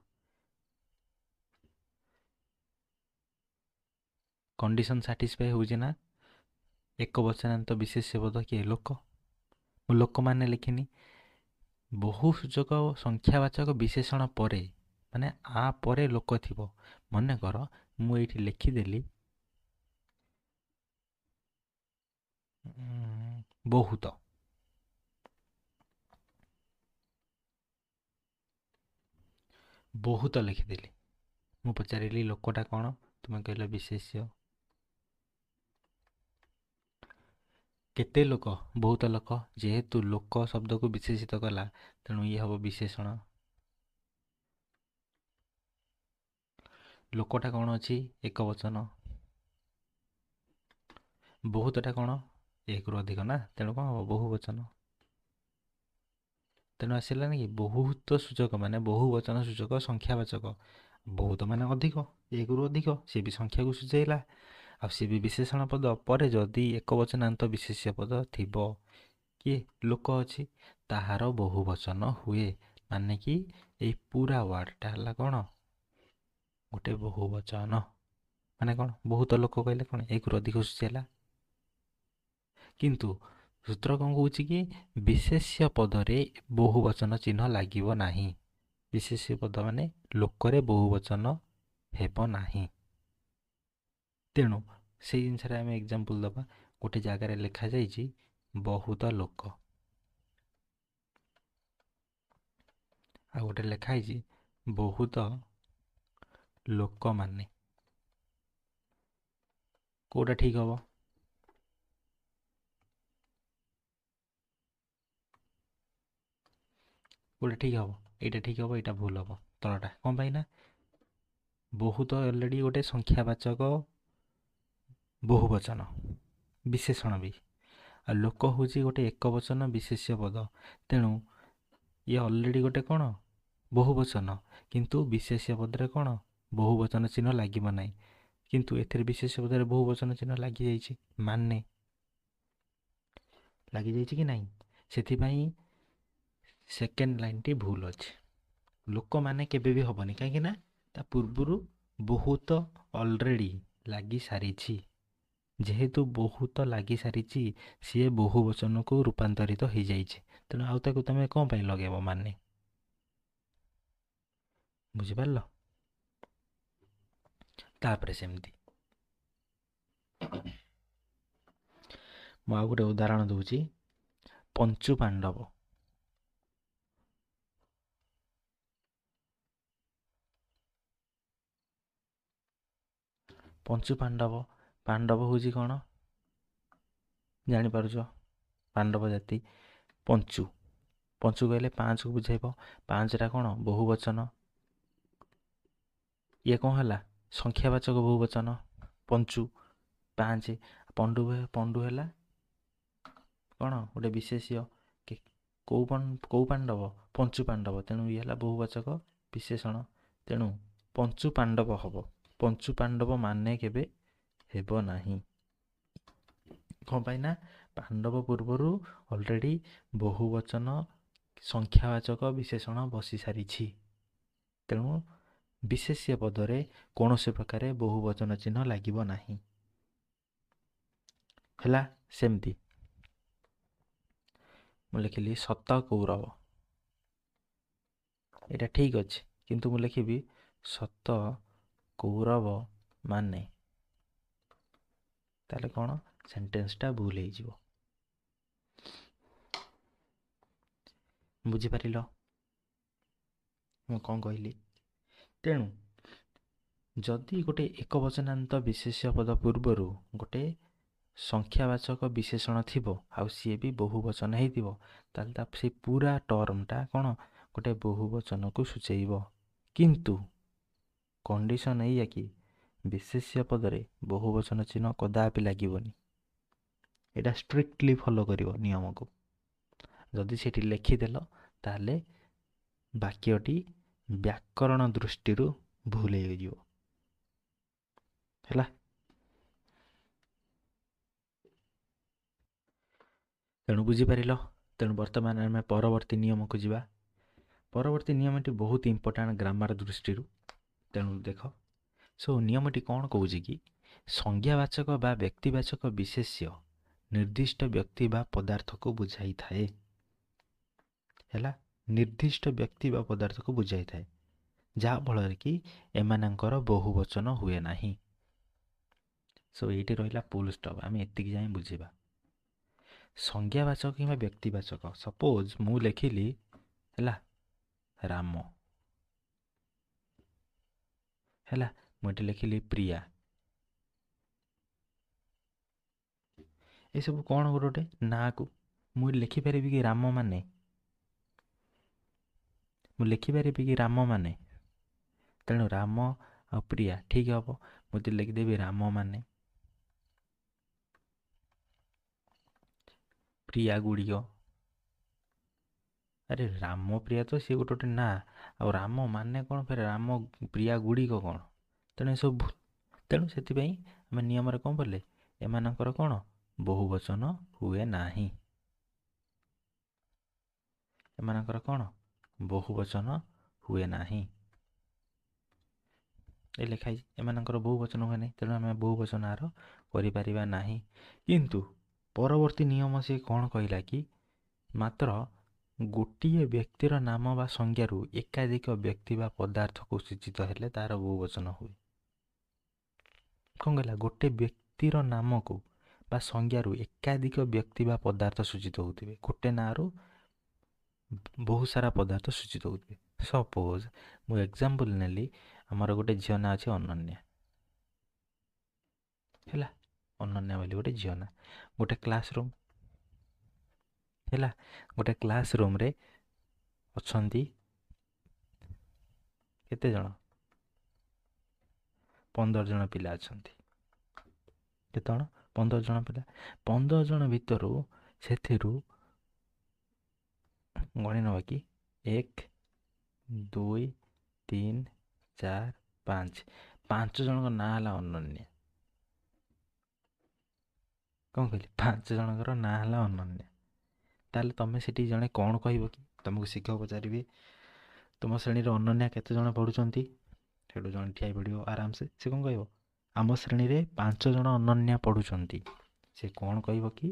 କଣ୍ଡିସନ୍ ସାଟିସ୍ଫାଏ ହେଉଛି ନା? ଏକ ବଚନାନ୍ତ ବିଶେଷ୍ୟ ପଦ କିଏ? ଲୋକ। ମୁଁ ଲୋକମାନେ ଲେଖିନି, ବହୁ ସୂଚକ ସଂଖ୍ୟାବାଚକ ବିଶେଷଣ ପରେ, ମାନେ ଆ ପରେ ଲୋକ ଥିବ। ମନେକର ମୁଁ ଏଇଠି ଲେଖିଦେଲି ବହୁତ, ବହୁତ ଲେଖିଦେଲି। ମୁଁ ପଚାରିଲି ଲୋକଟା କ'ଣ? ତୁମେ କହିଲ ବିଶେଷ୍ୟ। କେତେ ଲୋକ? ବହୁତ ଲୋକ। ଯେହେତୁ ଲୋକ ଶବ୍ଦକୁ ବିଶେଷିତ କଲା, ତେଣୁ ଇଏ ହେବ ବିଶେଷଣ। ଲୋକଟା କ'ଣ ଅଛି? ଏକ ବଚନ। ବହୁତଟା କ'ଣ? ଏକରୁ ଅଧିକ ନା, ତେଣୁ କ'ଣ ହେବ? ବହୁ ବଚନ। ତେଣୁ ଆସିଲାନି କି ବହୁତ ସୂଚକ ମାନେ ବହୁ ବଚନ ସୂଚକ ସଂଖ୍ୟାବାଚକ। ବହୁତ ମାନେ ଅଧିକ, ଏକରୁ ଅଧିକ, ସିଏ ବି ସଂଖ୍ୟାକୁ ସୂଚାଇଲା, ଆଉ ସିଏ ବି ବିଶେଷଣ ପଦ। ପରେ ଯଦି ଏକ ବଚନାନ୍ତ ବିଶେଷ୍ୟ ପଦ ଥିବ, କିଏ? ଲୋକ ଅଛି, ତାହାର ବହୁ ବଚନ ହୁଏ। ମାନେ କି ଏଇ ପୁରା ୱାର୍ଡ଼ଟା ହେଲା କ'ଣ? ଗୋଟେ ବହୁ ବଚନ। ମାନେ କ'ଣ? ବହୁତ ଲୋକ କହିଲେ କ'ଣ? ଏକରୁ ଅଧିକ ସୂଚାଇଲା। କିନ୍ତୁ ସୂତ୍ର କ'ଣ କହୁଛି କି ବିଶେଷ୍ୟ ପଦରେ ବହୁ ବଚନ ଚିହ୍ନ ଲାଗିବ ନାହିଁ। ବିଶେଷ୍ୟ ପଦ ମାନେ ଲୋକରେ ବହୁ ବଚନ ହେବ ନାହିଁ। ତେଣୁ ସେଇ ଜିନିଷରେ ଆମେ ଏକ୍ଜାମ୍ପଲ୍ ଦେବା। ଗୋଟେ ଜାଗାରେ ଲେଖାଯାଇଛି ବହୁତ ଲୋକ, ଆଉ ଗୋଟେ ଲେଖା ହେଇଛି ବହୁତ ଲୋକମାନେ। କେଉଁଟା ଠିକ୍ ହେବ? କେଉଁଟା ଠିକ୍ ହେବ? ଏଇଟା ଠିକ୍ ହେବ, ଏଇଟା ଭୁଲ ହେବ, ତଳଟା। କ'ଣ ପାଇଁ ନା ବହୁତ ଅଲରେଡ଼ି ଗୋଟେ ସଂଖ୍ୟାବାଚକ ବହୁବଚନ ବିଶେଷଣ ବି, ଆଉ ଲୋକ ହେଉଛି ଗୋଟେ ଏକବଚନ ବିଶେଷ୍ୟ ପଦ। ତେଣୁ ଇଏ ଅଲରେଡ଼ି ଗୋଟେ କ'ଣ? ବହୁବଚନ। କିନ୍ତୁ ବିଶେଷ୍ୟ ପଦରେ କ'ଣ? ବହୁବଚନ ଚିହ୍ନ ଲାଗିବ ନାହିଁ। କିନ୍ତୁ ଏଥିରେ ବିଶେଷ୍ୟ ପଦରେ ବହୁବଚନ ଚିହ୍ନ ଲାଗିଯାଇଛି, ମାନେ ଲାଗିଯାଇଛି କି ନାହିଁ? ସେଥିପାଇଁ ସେକେଣ୍ଡ ଲାଇନ୍ଟି ଭୁଲ ଅଛି। ଲୋକମାନେ କେବେ ବି ହେବନି, କାହିଁକି ନା ତା ପୂର୍ବରୁ ବହୁତ ଅଲରେଡ଼ି ଲାଗିସାରିଛି। ଯେହେତୁ ବହୁତ ଲାଗିସାରିଛି, ସିଏ ବହୁ ବଚନକୁ ରୂପାନ୍ତରିତ ହେଇଯାଇଛି। ତେଣୁ ଆଉ ତାକୁ ତୁମେ କ'ଣ ପାଇଁ ଲଗେଇବ ମାନେ? ବୁଝିପାରିଲ? ତାପରେ ସେମିତି ମୁଁ ଆଉ ଗୋଟେ ଉଦାହରଣ ଦେଉଛି। ପଞ୍ଚୁ ପାଣ୍ଡବ। ପଞ୍ଚୁ ପାଣ୍ଡବ, ପାଣ୍ଡବ ହେଉଛି କ'ଣ ଜାଣିପାରୁଛ? ପାଣ୍ଡବ ଜାତି। ପଞ୍ଚୁ, ପଞ୍ଚୁ କହିଲେ ପାଞ୍ଚକୁ ବୁଝାଇବ। ପାଞ୍ଚଟା କ'ଣ? ବହୁ ବଚନ। ଇଏ କ'ଣ ହେଲା? ସଂଖ୍ୟାବାଚକ ବହୁ ବଚନ। ପଞ୍ଚୁ ପାଞ୍ଚ। ପଣ୍ଡୁ, ପଣ୍ଡୁ ହେଲା କ'ଣ? ଗୋଟେ ବିଶେଷ୍ୟ। କେଉଁ ପାଣ୍ଡବ? ପଞ୍ଚୁ ପାଣ୍ଡବ। ତେଣୁ ଇଏ ହେଲା ବହୁବାଚକ ବିଶେଷଣ। ତେଣୁ ପଞ୍ଚୁ ପାଣ୍ଡବ ହେବ, ପଞ୍ଚୁ ପାଣ୍ଡବ ମାନେ କେବେ ହେବ ନାହିଁ। କ'ଣ ପାଇଁ ନା ପାଣ୍ଡବ ପୂର୍ବରୁ ଅଲରେଡ଼ି ବହୁବଚନ ସଂଖ୍ୟାବାଚକ ବିଶେଷଣ ବସି ସାରିଛି। ତେଣୁ ବିଶେଷ୍ୟ ପଦରେ କୌଣସି ପ୍ରକାରେ ବହୁବଚନ ଚିହ୍ନ ଲାଗିବ ନାହିଁ। ହେଲା? ସେମିତି ମୁଁ ଲେଖିଲି ସତ କୌରବ, ଏଇଟା ଠିକ୍ ଅଛି, କିନ୍ତୁ ମୁଁ ଲେଖିବି ସତ କୌରବ ମାନେ, ତାହେଲେ କ'ଣ ସେଣ୍ଟେନ୍ସଟା ଭୁଲ ହେଇଯିବ। ବୁଝିପାରିଲ ମୁଁ କ'ଣ କହିଲି? ତେଣୁ ଯଦି ଗୋଟେ ଏକବଚନାନ୍ତ ବିଶେଷ୍ୟ ପଦ ପୂର୍ବରୁ ଗୋଟେ ସଂଖ୍ୟାବାଚକ ବିଶେଷଣ ଥିବ, ଆଉ ସିଏ ବି ବହୁବଚନ ହେଇଥିବ, ତାହେଲେ ତା ସେ ପୁରା ଟର୍ମଟା କ'ଣ ଗୋଟେ ବହୁବଚନକୁ ସୂଚେଇବ। କିନ୍ତୁ କଣ୍ଡିସନ୍ ଏଇଆ କି ବିଶେଷ୍ୟ ପଦରେ ବହୁବଚନ ଚିହ୍ନ କଦାପି ଲାଗିବନି। ଏଇଟା ଷ୍ଟ୍ରିକ୍ଟଲି ଫଲୋ କରିବ ନିୟମକୁ। ଯଦି ସେଠି ଲେଖିଦେଲ, ତାହେଲେ ବାକ୍ୟଟି ବ୍ୟାକରଣ ଦୃଷ୍ଟିରୁ ଭୁଲ ହେଇଯିବ। ହେଲା? ତେଣୁ ବୁଝିପାରିଲ? ତେଣୁ ବର୍ତ୍ତମାନ ଆମେ ପରବର୍ତ୍ତୀ ନିୟମକୁ ଯିବା। ପରବର୍ତ୍ତୀ ନିୟମଟି ବହୁତ ଇମ୍ପୋର୍ଟାଣ୍ଟ ଗ୍ରାମାର ଦୃଷ୍ଟିରୁ। ତେଣୁ ଦେଖ, ସୋ ନିୟମଟି କ'ଣ କହୁଛି କି ସଂଜ୍ଞାବାଚକ ବା ବ୍ୟକ୍ତିବାଚକ ବିଶେଷ୍ୟ ନିର୍ଦ୍ଦିଷ୍ଟ ବ୍ୟକ୍ତି ବା ପଦାର୍ଥକୁ ବୁଝାଇଥାଏ। ହେଲା? ନିର୍ଦ୍ଦିଷ୍ଟ ବ୍ୟକ୍ତି ବା ପଦାର୍ଥକୁ ବୁଝାଇଥାଏ, ଯାହାଫଳରେ କି ଏମାନଙ୍କର ବହୁବଚନ ହୁଏ ନାହିଁ। ସୋ ଏଇଠି ରହିଲା ଫୁଲ୍ ଷ୍ଟପ୍। ଆମେ ଏତିକି ଯାଏଁ ବୁଝିବା। ସଂଜ୍ଞାବାଚକ କିମ୍ବା ବ୍ୟକ୍ତିବାଚକ। ସପୋଜ୍ ମୁଁ ଲେଖିଲି ହେଲା ରାମ, ହେଲା ମୁଁ ଏଠି ଲେଖିଲି ପ୍ରିୟା, ଏସବୁ କ'ଣ ଗୋଟେ ଗୋଟେ ନାଁକୁ ମୁଁ ଲେଖିପାରିବି କି ରାମ ମାନେ? ମୁଁ ଲେଖିପାରିବି କି ରାମ ମାନେ? ତେଣୁ ରାମ ଆଉ ପ୍ରିୟା ଠିକ୍ ହେବ। ମୁଁ ଯଦି ଲେଖିଦେବି ରାମ ମାନେ, ପ୍ରିୟା ଗୁଡ଼ିକ, ଆରେ ରାମ ପ୍ରିୟା ତ ସିଏ ଗୋଟେ ଗୋଟେ ନାଁ, ଆଉ ରାମ ମାନେ କ'ଣ, ଫେରେ ରାମ ପ୍ରିୟା ଗୁଡ଼ିକ କ'ଣ? ତେଣୁ ଏସବୁ ଭୁଲ। ତେଣୁ ସେଥିପାଇଁ ଆମେ ନିୟମରେ କ'ଣ ପଢ଼ିଲେ, ଏମାନଙ୍କର କ'ଣ ବହୁବଚନ ହୁଏ ନାହିଁ। ଏମାନଙ୍କର କ'ଣ ବହୁବଚନ ହୁଏ ନାହିଁ। ଏ ଲେଖା ହେଇଛି ଏମାନଙ୍କର ବହୁବଚନ ହୁଏ ନାହିଁ, ତେଣୁ ଆମେ ବହୁବଚନ ଆର କରିପାରିବା ନାହିଁ। କିନ୍ତୁ ପରବର୍ତ୍ତୀ ନିୟମ ସେ କ'ଣ କହିଲା କି ମାତ୍ର ଗୋଟିଏ ବ୍ୟକ୍ତିର ନାମ ବା ସଂଜ୍ଞାରୁ ଏକାଧିକ ବ୍ୟକ୍ତି ବା ପଦାର୍ଥକୁ ସୂଚିତ ହେଲେ ତାର ବହୁବଚନ ହୁଏ। କ'ଣ କହିଲା? ଗୋଟେ ବ୍ୟକ୍ତିର ନାମକୁ ବା ସଂଜ୍ଞାରୁ ଏକାଧିକ ବ୍ୟକ୍ତି ବା ପଦାର୍ଥ ସୂଚିତ ହେଉଥିବେ, ଗୋଟେ ନାଁରୁ ବହୁତ ସାରା ପଦାର୍ଥ ସୂଚିତ ହେଉଥିବେ। ସପୋଜ୍ ମୁଁ ଏକ୍ଜାମ୍ପଲ୍ ନେଲି, ଆମର ଗୋଟେ ଝିଅ ନାଁ ଅଛି ଅନନ୍ୟା, ହେଲା ଅନନ୍ୟା ବୋଲି ଗୋଟେ ଝିଅ ନାଁ। ଗୋଟେ କ୍ଲାସରୁମ୍ ହେଲା, ଗୋଟେ କ୍ଲାସରୁମ୍ରେ ଅଛନ୍ତି କେତେ ଜଣ? 15 ଜଣ ପିଲା ଅଛନ୍ତି। କେତେ ଜଣ? 15 ଜଣ ପିଲା। 15 ଜଣ ଭିତରୁ ସେଥିରୁ ଗଣି ନେବା କି 1 2 3 4 5, 5 ଜଣଙ୍କ ନାଁ ହେଲା ଅନନ୍ୟା। କ'ଣ କହିଲି? 5 ଜଣଙ୍କର ନାଁ ହେଲା ଅନନ୍ୟା। ତାହେଲେ ତୁମେ ସେଠି ଜଣେ କ'ଣ କହିବ କି? ତୁମକୁ ଶିକ୍ଷକ ପଚାରିବେ ତୁମ ଶ୍ରେଣୀରେ ଅନନ୍ୟା କେତେ ଜଣ ପଢ଼ୁଛନ୍ତି? ସେଠୁ ଜଣେ ଠିଆ ପଡ଼ିବ ଆରାମସେ, ସେ କ'ଣ କହିବ? ଆମ ଶ୍ରେଣୀରେ 5 ଜଣ ଅନନ୍ୟା ପଢ଼ୁଛନ୍ତି। ସେ କ'ଣ କହିବ କି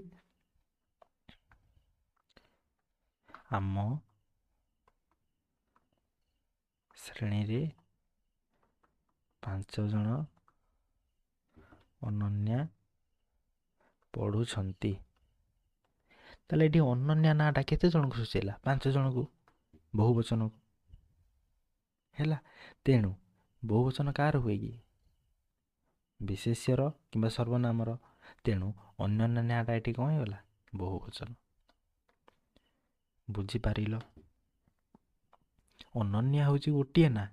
ଆମ ଶ୍ରେଣୀରେ 5 ଜଣ ଅନନ୍ୟା ପଢ଼ୁଛନ୍ତି। ତାହେଲେ ଏଠି ଅନନ୍ୟା ନାଁଟା କେତେ ଜଣଙ୍କୁ ସୂଚେଇଲା? 5 ଜଣକୁ, ବହୁବଚନକୁ ହେଲା। ତେଣୁ ବହୁବଚନ କାହାର ହୁଏ କି? ବିଶେଷ୍ୟର କିମ୍ବା ସର୍ବନାମର। ତେଣୁ ଅନନ୍ୟା ନାଁଟା ଏଠି କ'ଣ ହେଇଗଲା? ବହୁବଚନ। ବୁଝିପାରିଲ? ଅନନ୍ୟା ହେଉଛି ଗୋଟିଏ ନାଁ,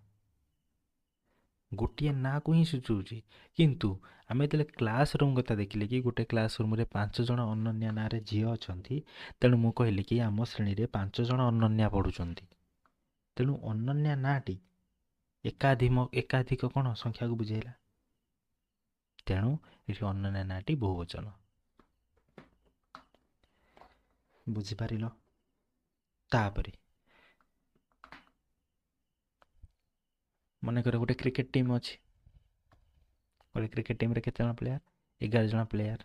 ଗୋଟିଏ ନାଁକୁ ହିଁ ସୂଚଉଛି। କିନ୍ତୁ ଆମେ ଯେତେବେଳେ କ୍ଲାସ୍ ରୁମ୍ କଥା ଦେଖିଲେ କି ଗୋଟେ କ୍ଲାସ୍ ରୁମ୍ରେ 5 ଜଣ ଅନନ୍ୟା ନାଁରେ ଝିଅ ଅଛନ୍ତି, ତେଣୁ ମୁଁ କହିଲି କି ଆମ ଶ୍ରେଣୀରେ 5 ଜଣ ଅନନ୍ୟା ପଢ଼ୁଛନ୍ତି। ତେଣୁ ଅନନ୍ୟା ନାଁଟି ଏକାଧିକ କ'ଣ ସଂଖ୍ୟାକୁ ବୁଝେଇଲା। ତେଣୁ ଏଠି ଅନନ୍ୟା ନାଁଟି ବହୁବଚନ। ବୁଝିପାରିଲ? ତାପରେ ମନେକର ଗୋଟେ କ୍ରିକେଟ୍ ଟିମ୍ ଅଛି। ଗୋଟେ କ୍ରିକେଟ୍ ଟିମ୍ରେ କେତେ ଜଣ ପ୍ଲେୟାର? 11 ଜଣ ପ୍ଲେୟାର।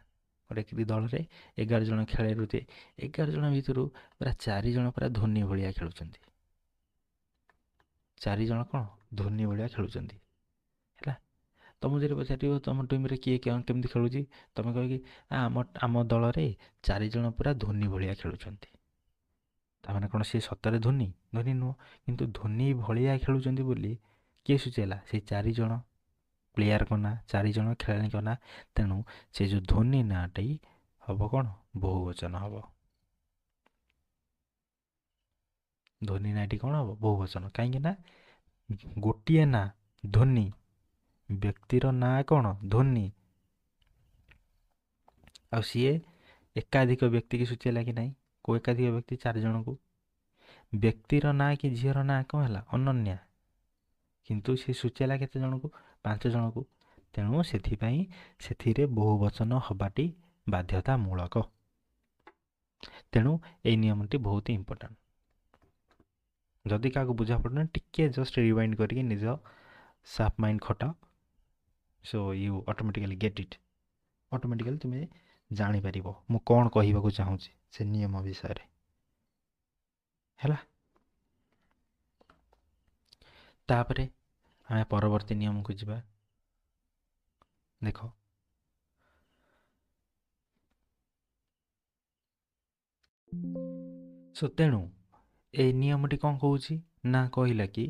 ଗୋଟେ ଦଳରେ 11 ଜଣ ଖେଳାଳି ରହୁଥିବେ। 11 ଜଣ ଭିତରୁ ପୁରା 4 ଜଣ ପୁରା ଧୋନି ଭଳିଆ ଖେଳୁଛନ୍ତି। 4 ଜଣ କ'ଣ ଧୋନି ଭଳିଆ ଖେଳୁଛନ୍ତି। ହେଲା, ତୁମକୁ ଯଦି ପଚାରିବ ତୁମ ଟିମ୍ରେ କିଏ କେମିତି ଖେଳୁଛି, ତୁମେ କହିବ କି ଆମ ଦଳରେ 4 ଜଣ ପୁରା ଧୋନି ଭଳିଆ ଖେଳୁଛନ୍ତି। ତାମାନେ କ'ଣ ସିଏ ସତରେ ଧୋନି? ଧୋନି ନୁହଁ, କିନ୍ତୁ ଧୋନି ଭଳିଆ ଖେଳୁଛନ୍ତି ବୋଲି କିଏ ସୂଚେଇଲା? ସେଇ 4 ଜଣ ପ୍ଲେୟାରଙ୍କ ନାଁ, 4 ଜଣ ଖେଳାଳିଙ୍କ ନାଁ। ତେଣୁ ସେ ଯେଉଁ ଧୋନି ନାଁଟି ହେବ କ'ଣ? ବହୁବଚନ ହେବ। ଧୋନି ନାଁଟି କ'ଣ ହେବ? ବହୁବଚନ। କାହିଁକି ନା ଗୋଟିଏ ନାଁ ଧୋନି, ବ୍ୟକ୍ତିର ନାଁ କ'ଣ? ଧୋନି, ଆଉ ସିଏ ଏକାଧିକ ବ୍ୟକ୍ତିକି ସୂଚେଇଲା କି ନାହିଁ? କେଉଁ ଏକାଧିକ ବ୍ୟକ୍ତି? 4 ଜଣଙ୍କୁ। ବ୍ୟକ୍ତିର ନାଁ କି ଝିଅର ନାଁ କ'ଣ ହେଲା? ଅନନ୍ୟା, କିନ୍ତୁ ସେ ସୂଚେଇଲା କେତେ ଜଣକୁ? 5 ଜଣକୁ। ତେଣୁ ସେଥିପାଇଁ ସେଥିରେ ବହୁବଚନ ହେବାଟି ବାଧ୍ୟତାମୂଳକ। ତେଣୁ ଏଇ ନିୟମଟି ବହୁତ ଇମ୍ପୋର୍ଟାଣ୍ଟ। ଯଦି କାହାକୁ ବୁଝା ପଡ଼ୁନି ଟିକେ ଜଷ୍ଟ ରିୱାଇଣ୍ଡ କରିକି ନିଜ ସାର୍ପ ମାଇଣ୍ଡ ଖଟାଅ, so you automatically get it. Automatically ତୁମେ ଜାଣିପାରିବ ମୁଁ କ'ଣ କହିବାକୁ ଚାହୁଁଛି ସେ ନିୟମ ବିଷୟରେ। ହେଲା। ତାପରେ ଆମେ ପରବର୍ତ୍ତୀ ନିୟମକୁ ଯିବା। ଦେଖ, ସୋ ତେଣୁ ଏଇ ନିୟମଟି କ'ଣ କହୁଛି ନା, କହିଲା କି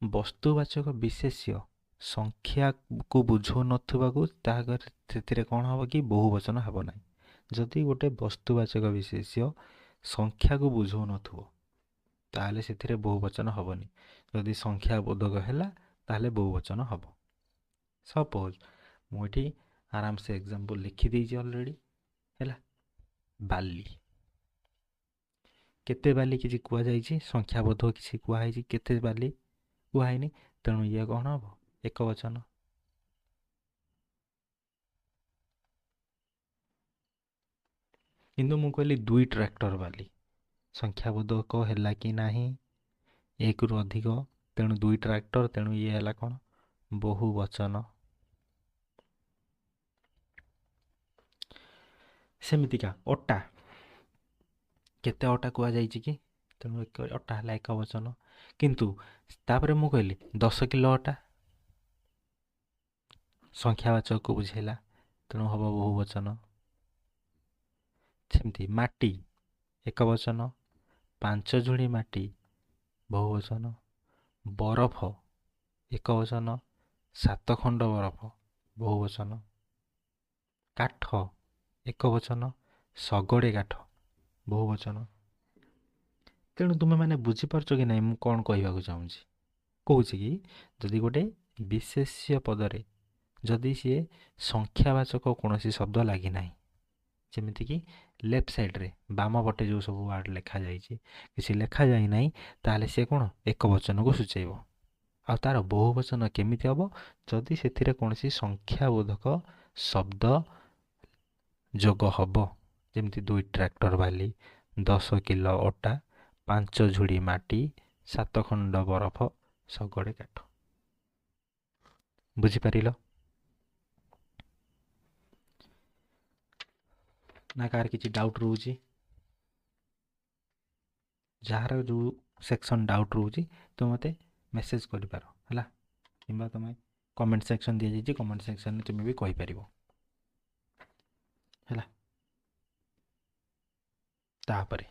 ବସ୍ତୁବାଚକ ବିଶେଷ୍ୟ ସଂଖ୍ୟାକୁ ବୁଝାଉନଥିବାକୁ ତାହା ସେଥିରେ କ'ଣ ହେବ କି ବହୁବଚନ ହେବ ନାହିଁ। ଯଦି ଗୋଟେ ବସ୍ତୁବାଚକ ବିଶେଷ୍ୟ ସଂଖ୍ୟାକୁ ବୁଝାଉନଥିବ, ତାହେଲେ ସେଥିରେ ବହୁବଚନ ହେବନି। ଯଦି ସଂଖ୍ୟାବୋଧକ ହେଲା, ତାହେଲେ ବହୁବଚନ ହେବ। ସପୋଜ୍ ମୁଁ ଏଠି ଆରାମସେ ଏକ୍ଜାମ୍ପଲ୍ ଲେଖିଦେଇଛି ଅଲରେଡ଼ି। ହେଲା, ବାଲି, କେତେ ବାଲି କିଛି କୁହାଯାଇଛି? ସଂଖ୍ୟାବୋଧକ କିଛି କୁହାହେଇଛି? କେତେ ବାଲି କୁହାହେଇନି। ତେଣୁ ଇଏ କ'ଣ ହେବ? ଏକ ବଚନ। କିନ୍ତୁ ମୁଁ କହିଲି 2 ଟ୍ରାକ୍ଟର ବାଲି, ସଂଖ୍ୟାବୋଧକ ହେଲା କି ନାହିଁ? ଏକରୁ ଅଧିକ, ତେଣୁ 2 ଟ୍ରାକ୍ଟର, ତେଣୁ ଇଏ ହେଲା କ'ଣ? ବହୁ ବଚନ। ସେମିତିକା ଅଟା, କେତେ ଅଟା କୁହାଯାଇଛି କି? ତେଣୁ ଏକ ଅଟା ହେଲା ଏକ ବଚନ। କିନ୍ତୁ ତାପରେ ମୁଁ କହିଲି 10 କିଲୋ ଅଟା, ସଂଖ୍ୟାବାଚକକୁ ବୁଝେଇଲା, ତେଣୁ ହେବ ବହୁ ବଚନ। ସେମିତି ମାଟି ଏକ ବଚନ, 5 ଝୁଡ଼ି ମାଟି ବହୁବଚନ। ବରଫ ଏକ ବଚନ, 7 ଖଣ୍ଡ ବରଫ ବହୁବଚନ। କାଠ ଏକ ବଚନ, ଶଗଡ଼େ କାଠ ବହୁବଚନ। ତେଣୁ ତୁମେମାନେ ବୁଝିପାରୁଛ କି ନାହିଁ ମୁଁ କ'ଣ କହିବାକୁ ଚାହୁଁଛି? କହୁଛି କି ଯଦି ଗୋଟେ ବିଶେଷ୍ୟ ପଦରେ ଯଦି ସିଏ ସଂଖ୍ୟାବାଚକ କୌଣସି ଶବ୍ଦ ଲାଗିନାହିଁ, ଯେମିତିକି ଲେଫ୍ଟ ସାଇଡ଼୍ରେ ବାମ ପଟେ ଯେଉଁ ସବୁ ୱାର୍ଡ଼ ଲେଖାଯାଇଛି କିଛି ଲେଖାଯାଇନାହିଁ, ତାହେଲେ ସିଏ କ'ଣ ଏକ ବଚନକୁ ସୂଚାଇବ। ଆଉ ତା'ର ବହୁବଚନ କେମିତି ହେବ? ଯଦି ସେଥିରେ କୌଣସି ସଂଖ୍ୟାବୋଧକ ଶବ୍ଦ ଯୋଗ ହେବ, ଯେମିତି 2 ଟ୍ରାକ୍ଟର ବାଲି, 10 କିଲୋ ଅଟା, 5 ଝୁଡ଼ି ମାଟି, 7 ଖଣ୍ଡ ବରଫ, ଶଗଡ଼େ କାଠ। ବୁଝିପାରିଲ ନା କାହାର କିଛି ଡାଉଟ୍ ରହୁଛି? ଯାହାର ଯେଉଁ ସେକ୍ସନ୍ ଡାଉଟ୍ ରହୁଛି, ତୁମେ ମୋତେ ମେସେଜ୍ କରିପାର, ହେଲା, କିମ୍ବା ତୁମେ କମେଣ୍ଟ ସେକ୍ସନ୍ ଦିଆଯାଇଛି, କମେଣ୍ଟ ସେକ୍ସନ୍ରେ ତୁମେ ବି କହିପାରିବ। ହେଲା, ତାପରେ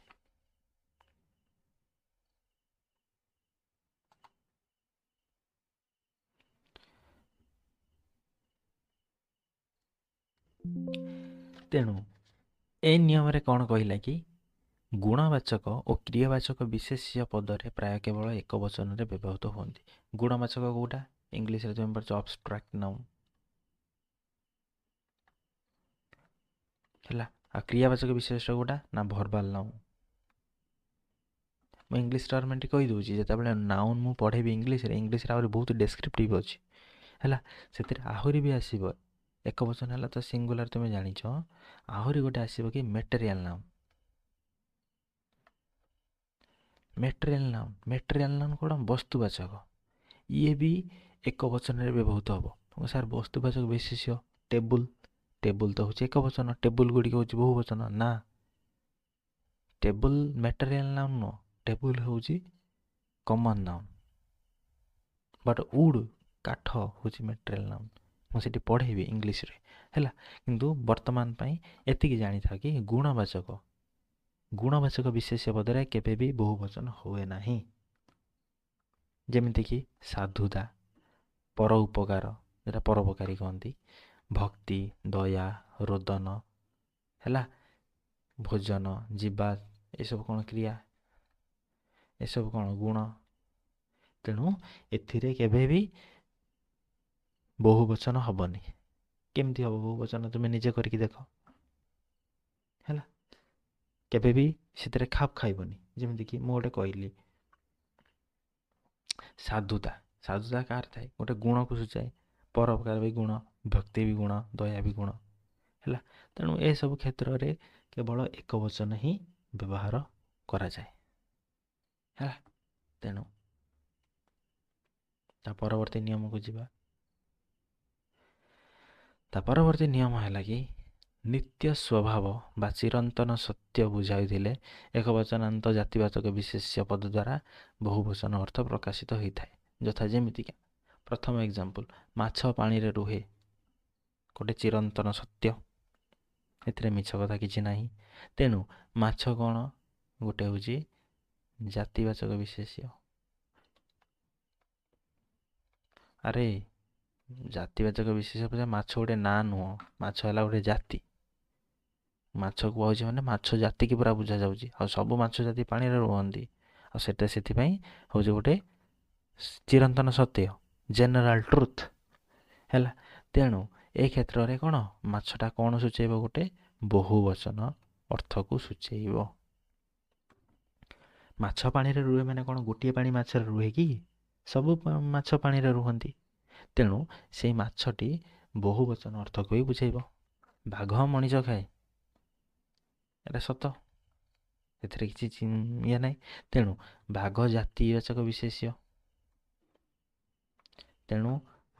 ତେଣୁ ଏ ନିୟମରେ କ'ଣ କହିଲା କି ଗୁଣବାଚକ ଓ କ୍ରିୟାବାଚକ ବିଶେଷ୍ୟ ପଦରେ ପ୍ରାୟ କେବଳ ଏକ ବଚନରେ ବ୍ୟବହୃତ ହୁଅନ୍ତି। ଗୁଣବାଚକ କେଉଁଟା? ଇଂଲିଶରେ ତୁମେ ପଢ଼ୁଛ ଅବଷ୍ଟ୍ରାକ୍ଟ ନାଉନ୍। ହେଲା, ଆଉ କ୍ରିୟାବାଚକ ବିଶେଷ୍ୟ କେଉଁଟା ନା ଭର୍ବାଲ ନାଉନ୍। ମୁଁ ଇଂଲିଶ ଟର୍ମ ଏଠି କହିଦେଉଛି, ଯେତେବେଳେ ନାଉନ୍ ମୁଁ ପଢ଼େଇବି ଇଂଲିଶରେ, ଇଂଲିଶରେ ଆହୁରି ବହୁତ ଡେସ୍କ୍ରିପ୍ଟିଭ୍ ଅଛି। ହେଲା, ସେଥିରେ ଆହୁରି ବି ଆସିବ। ଏକ ବଚନ ହେଲା ତ ସିଙ୍ଗୁଲାର ତୁମେ ଜାଣିଛ, ଆହୁରି ଗୋଟେ ଆସିବ କି material noun. Material noun, material noun କ'ଣ? ବସ୍ତୁବାଚକ। ଇଏ ବି ଏକ ବଚନରେ ବ୍ୟବହୃତ ହେବ। ସାର୍, ବସ୍ତୁବାଚକ ବିଶେଷ୍ୟ ଟେବୁଲ, ଟେବୁଲ ତ ହେଉଛି ଏକ ବଚନ, ଟେବୁଲ ଗୁଡ଼ିକ ହେଉଛି ବହୁ ବଚନ। ନା, ଟେବୁଲ ମେଟେରିଆଲ ନାଉନ୍ ନୁହଁ, ଟେବୁଲ ହେଉଛି କମନ୍ ନାଉନ୍, ବଟ୍ ଉଡ୍ କାଠ ହେଉଛି ମେଟେରିଆଲ ନାଉନ୍। ମୁଁ ସେଠି ପଢ଼େଇବି ଇଂଲିଶରେ, ହେଲା। କିନ୍ତୁ ବର୍ତ୍ତମାନ ପାଇଁ ଏତିକି ଜାଣିଥାଅ କି ଗୁଣବାଚକ ବିଶେଷ୍ୟ ପଦରେ କେବେ ବି ବହୁବଚନ ହୁଏ ନାହିଁ। ଯେମିତିକି ସାଧୁତା, ପର ଉପକାର ଯେଉଁଟା ପରୋପକାରୀ କହନ୍ତି, ଭକ୍ତି, ଦୟା, ରୋଦନ, ହେଲା, ଭୋଜନ, ଯିବା, ଏସବୁ କ'ଣ କ୍ରିୟା, ଏସବୁ କ'ଣ ଗୁଣ। ତେଣୁ ଏଥିରେ କେବେ ବି ବହୁବଚନ ହେବନି। କେମିତି ହେବ ବହୁବଚନ? ତୁମେ ନିଜେ କରିକି ଦେଖ। ହେଲା, କେବେ ବି ସେଥିରେ ଖାପ ଖାଇବନି। ଯେମିତିକି ମୁଁ ଗୋଟେ କହିଲି ସାଧୁତା, ସାଧୁତା କାହାର ଥାଏ? ଗୋଟେ ଗୁଣକୁ ସୂଚାଏ। ପରୋପକାର ବି ଗୁଣ, ଭକ୍ତି ବି ଗୁଣ, ଦୟା ବି ଗୁଣ। ହେଲା, ତେଣୁ ଏସବୁ କ୍ଷେତ୍ରରେ କେବଳ ଏକ ବଚନ ହିଁ ବ୍ୟବହାର କରାଯାଏ। ହେଲା, ତେଣୁ ତା ପରବର୍ତ୍ତୀ ନିୟମକୁ ଯିବା। ତା ପରବର୍ତ୍ତୀ ନିୟମ ହେଲା କି ନିତ୍ୟ ସ୍ୱଭାବ ବା ଚିରନ୍ତନ ସତ୍ୟ ବୁଝାଉଥିଲେ ଏକ ବଚନାନ୍ତ ଜାତିବାଚକ ବିଶେଷ୍ୟ ପଦ ଦ୍ୱାରା ବହୁବଚନ ଅର୍ଥ ପ୍ରକାଶିତ ହୋଇଥାଏ। ଯଥା ଯେମିତିକା ପ୍ରଥମ ଏକ୍ଜାମ୍ପଲ୍, ମାଛ ପାଣିରେ ରୁହେ, ଗୋଟେ ଚିରନ୍ତନ ସତ୍ୟ, ଏଥିରେ ମିଛ କଥା କିଛି ନାହିଁ। ତେଣୁ ମାଛ କ'ଣ ଗୋଟେ ହେଉଛି ଜାତିବାଚକ ବିଶେଷ୍ୟ। ଆରେ ଜାତିବାଚକ ବିଶେଷ୍ୟ, ମାଛ ଗୋଟେ ନାଁ ନୁହଁ, ମାଛ ହେଲା ଗୋଟେ ଜାତି। ମାଛ କୁହାହେଉଛି ମାନେ ମାଛ ଜାତିକି ପୁରା ବୁଝାଯାଉଛି, ଆଉ ସବୁ ମାଛ ଜାତି ପାଣିରେ ରୁହନ୍ତି, ଆଉ ସେଟା ସେଥିପାଇଁ ହେଉଛି ଗୋଟେ ଚିରନ୍ତନ ସତ୍ୟ, ଜେନେରାଲ ଟ୍ରୁଥ୍ ହେଲା। ତେଣୁ ଏ କ୍ଷେତ୍ରରେ କ'ଣ ମାଛଟା କ'ଣ ସୂଚେଇବ? ଗୋଟେ ବହୁବଚନ ଅର୍ଥକୁ ସୂଚେଇବ। ମାଛ ପାଣିରେ ରୁହେ ମାନେ କ'ଣ ଗୋଟିଏ ପାଣି ମାଛରେ ରୁହେ କି? ସବୁ ମାଛ ପାଣିରେ ରୁହନ୍ତି। ତେଣୁ ସେଇ ମାଛଟି ବହୁବଚନ ଅର୍ଥକୁ ବି ବୁଝେଇବ। ବାଘ ମଣିଷ ଖାଏ, ଏଇଟା ସତ, ଏଥିରେ କିଛି ଇଏ ନାହିଁ। ତେଣୁ ବାଘ ଜାତିବାଚକ ବିଶେଷ୍ୟ। ତେଣୁ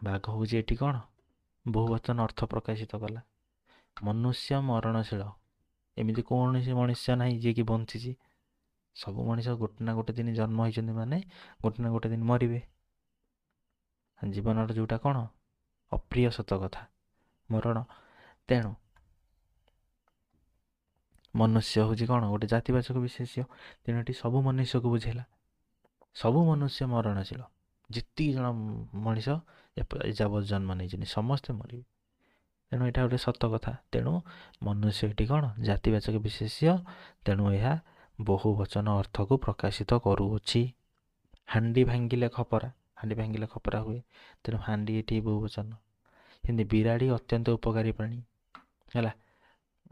ବାଘ ହେଉଛି ଏଠି କ'ଣ ବହୁବଚନ ଅର୍ଥ ପ୍ରକାଶିତ କଲା। ମନୁଷ୍ୟ ମରଣଶୀଳ, ଏମିତି କୌଣସି ମନୁଷ୍ୟ ନାହିଁ ଯିଏକି ବଞ୍ଚିଛି। ସବୁ ମଣିଷ ଗୋଟେ ନା ଗୋଟେ ଦିନ ଜନ୍ମ ହେଇଛନ୍ତି, ମାନେ ଗୋଟେ ନା ଗୋଟେ ଦିନ ମରିବେ। ଜୀବନର ଯେଉଁଟା କ'ଣ ଅପ୍ରିୟ ସତ କଥା, ମରଣ। ତେଣୁ ମନୁଷ୍ୟ ହେଉଛି କ'ଣ ଗୋଟେ ଜାତିବାଚକ ବିଶେଷ୍ୟ। ତେଣୁ ଏଠି ସବୁ ମନୁଷ୍ୟକୁ ବୁଝେଇଲା, ସବୁ ମନୁଷ୍ୟ ମରଣଶୀଳ। ଯେତିକି ଜଣ ମଣିଷ ଏଯାବତ ଜନ୍ମ ନେଇଛନ୍ତି ସମସ୍ତେ ମରିବେ। ତେଣୁ ଏଇଟା ଗୋଟେ ସତ କଥା। ତେଣୁ ମନୁଷ୍ୟ ଏଠି କ'ଣ ଜାତିବାଚକ ବିଶେଷ୍ୟ। ତେଣୁ ଏହା ବହୁବଚନ ଅର୍ଥକୁ ପ୍ରକାଶିତ କରୁଅଛି। ହାଣ୍ଡି ଭାଙ୍ଗିଲେ ଖପରା, ହାଣ୍ଡି ଭାଙ୍ଗିଲେ ଖପରା ହୁଏ, ତେଣୁ ହାଣ୍ଡି ଏଠି ବହୁବଚନ। ସେମିତି ବିରାଡ଼ି ଅତ୍ୟନ୍ତ ଉପକାରୀ ପ୍ରାଣୀ ହେଲା,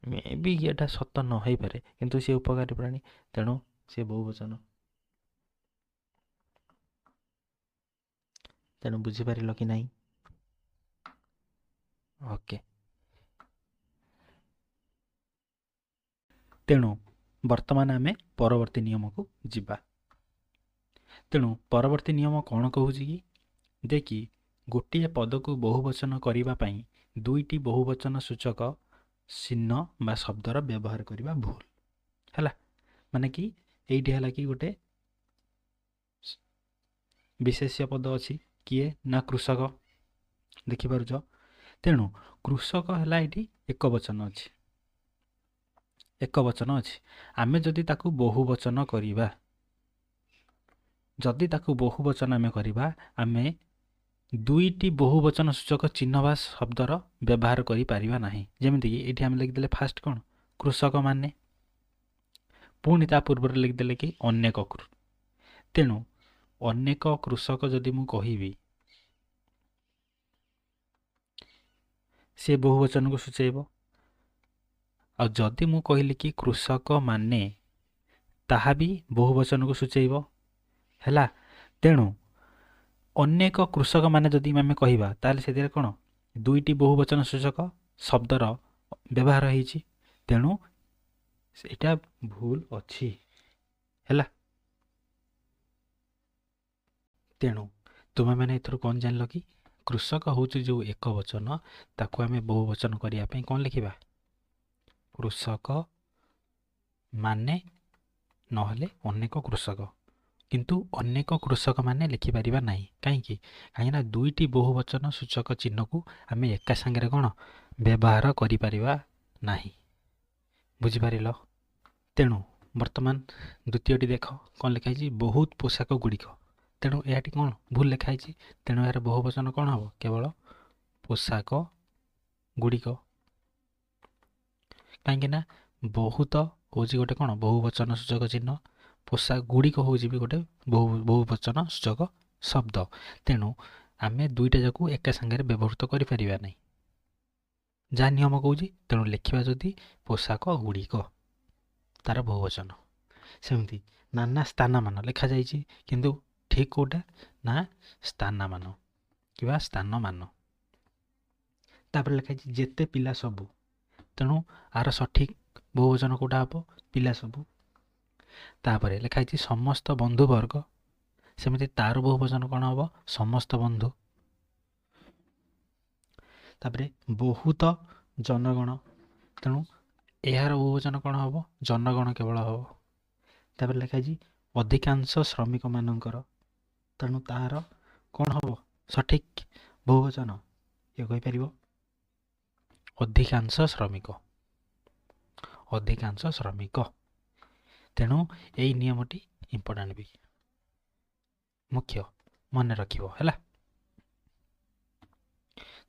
ମେ ବି ଏଇଟା ସତ ନ ହେଇପାରେ, କିନ୍ତୁ ସେ ଉପକାରୀ ପ୍ରାଣୀ, ତେଣୁ ସେ ବହୁବଚନ। ତେଣୁ ବୁଝିପାରିଲ କି ନାହିଁ? ଓକେ। ତେଣୁ ବର୍ତ୍ତମାନ ଆମେ ପରବର୍ତ୍ତୀ ନିୟମକୁ ଯିବା। ତେଣୁ ପରବର୍ତ୍ତୀ ନିୟମ କ'ଣ କହୁଛି କି ଯେ କି ଗୋଟିଏ ପଦକୁ ବହୁବଚନ କରିବା ପାଇଁ ଦୁଇଟି ବହୁବଚନ ସୂଚକ ଚିହ୍ନ ବା ଶବ୍ଦର ବ୍ୟବହାର କରିବା ଭୁଲ ହେଲା। ମାନେ କି ଏଇଠି ହେଲା କି ଗୋଟେ ବିଶେଷ୍ୟ ପଦ ଅଛି, କିଏ ନା କୃଷକ, ଦେଖିପାରୁଛ। ତେଣୁ କୃଷକ ହେଲା ଏଇଠି ଏକ ବଚନ ଅଛି, ଏକ ବଚନ ଅଛି। ଆମେ ଯଦି ତାକୁ ବହୁବଚନ କରିବା, ଯଦି ତାକୁ ବହୁବଚନ ଆମେ କରିବା, ଆମେ ଦୁଇଟି ବହୁବଚନ ସୂଚକ ଚିହ୍ନ ବା ଶବ୍ଦର ବ୍ୟବହାର କରିପାରିବା ନାହିଁ। ଯେମିତିକି ଏଇଠି ଆମେ ଲେଖିଦେଲେ ଫାଷ୍ଟ କ'ଣ କୃଷକମାନେ, ପୁଣି ତା ପୂର୍ବରୁ ଲେଖିଦେଲେ କି ଅନେକ। ତେଣୁ ଅନେକ କୃଷକ ଯଦି ମୁଁ କହିବି, ସେ ବହୁବଚନକୁ ସୂଚେଇବ। ଆଉ ଯଦି ମୁଁ କହିଲି କି କୃଷକମାନେ, ତାହା ବି ବହୁବଚନକୁ ସୂଚେଇବ ହେଲା। ତେଣୁ ଅନେକ କୃଷକମାନେ ଯଦି ଆମେ କହିବା, ତାହେଲେ ସେଥିରେ କ'ଣ ଦୁଇଟି ବହୁବଚନ ସୂଚକ ଶବ୍ଦର ବ୍ୟବହାର ହେଇଛି। ତେଣୁ ସେଇଟା ଭୁଲ ଅଛି ହେଲା। ତେଣୁ ତୁମେମାନେ ଏଥିରୁ କ'ଣ ଜାଣିଲ କି କୃଷକ ହେଉଛି ଯେଉଁ ଏକ ବଚନ, ତାକୁ ଆମେ ବହୁବଚନ କରିବା ପାଇଁ କ'ଣ ଲେଖିବା? କୃଷକ ମାନେ, ନହେଲେ ଅନେକ କୃଷକ। କିନ୍ତୁ ଅନେକ କୃଷକମାନେ ଲେଖିପାରିବା ନାହିଁ। କାହିଁକି? କାହିଁକିନା ଦୁଇଟି ବହୁବଚନ ସୂଚକ ଚିହ୍ନକୁ ଆମେ ଏକା ସାଙ୍ଗରେ କ'ଣ ବ୍ୟବହାର କରିପାରିବା ନାହିଁ। ବୁଝିପାରିଲ? ତେଣୁ ବର୍ତ୍ତମାନ ଦ୍ୱିତୀୟଟି ଦେଖ କ'ଣ ଲେଖା ହେଇଛି, ବହୁତ ପୋଷାକ ଗୁଡ଼ିକ। ତେଣୁ ଏହାଟି କ'ଣ ଭୁଲ ଲେଖା ହେଇଛି। ତେଣୁ ଏହାର ବହୁବଚନ କ'ଣ ହେବ? କେବଳ ପୋଷାକ ଗୁଡ଼ିକ। କାହିଁକିନା ବହୁତ ହେଉଛି ଗୋଟେ କ'ଣ ବହୁବଚନ ସୂଚକ ଚିହ୍ନ, ପୋଷାକ ଗୁଡ଼ିକ ହେଉଛି ବି ଗୋଟେ ବହୁବଚନ ସୂଚକ ଶବ୍ଦ। ତେଣୁ ଆମେ ଦୁଇଟା ଯାକୁ ଏକା ସାଙ୍ଗରେ ବ୍ୟବହୃତ କରିପାରିବା ନାହିଁ, ଯାହା ନିୟମ କହୁଛି। ତେଣୁ ଲେଖିବା ଯଦି ପୋଷାକ ଗୁଡ଼ିକ, ତାର ବହୁବଚନ। ସେମିତି ନାନା ସ୍ଥାନମାନ ଲେଖାଯାଇଛି, କିନ୍ତୁ ଠିକ୍ କେଉଁଟା ନା ସ୍ଥାନମାନ କିମ୍ବା ସ୍ଥାନମାନ। ତାପରେ ଲେଖା ହେଇଛି ଯେତେ ପିଲା ସବୁ। ତେଣୁ ଆର ସଠିକ୍ ବହୁବଚନ କେଉଁଟା ହେବ? ପିଲା ସବୁ। ତାପରେ ଲେଖା ହେଇଛି ସମସ୍ତ ବନ୍ଧୁବର୍ଗ। ସେମିତି ତାର ବହୁବଚନ କ'ଣ ହେବ? ସମସ୍ତ ବନ୍ଧୁ। ତାପରେ ବହୁତ ଜନଗଣ। ତେଣୁ ଏହାର ବହୁବଚନ କ'ଣ ହେବ? ଜନଗଣ କେବଳ ହେବ। ତାପରେ ଲେଖା ହେଇଛି ଅଧିକାଂଶ ଶ୍ରମିକମାନଙ୍କର। ତେଣୁ ତାହାର କ'ଣ ହେବ ସଠିକ୍ ବହୁବଚନ? କିଏ କହିପାରିବ? ଅଧିକାଂଶ ଶ୍ରମିକ, ଅଧିକାଂଶ ଶ୍ରମିକ। ତେଣୁ ଏଇ ନିୟମଟି ଇମ୍ପୋର୍ଟାଣ୍ଟ ବି, ମୁଖ୍ୟ ମନେ ରଖିବ, ହେଲା।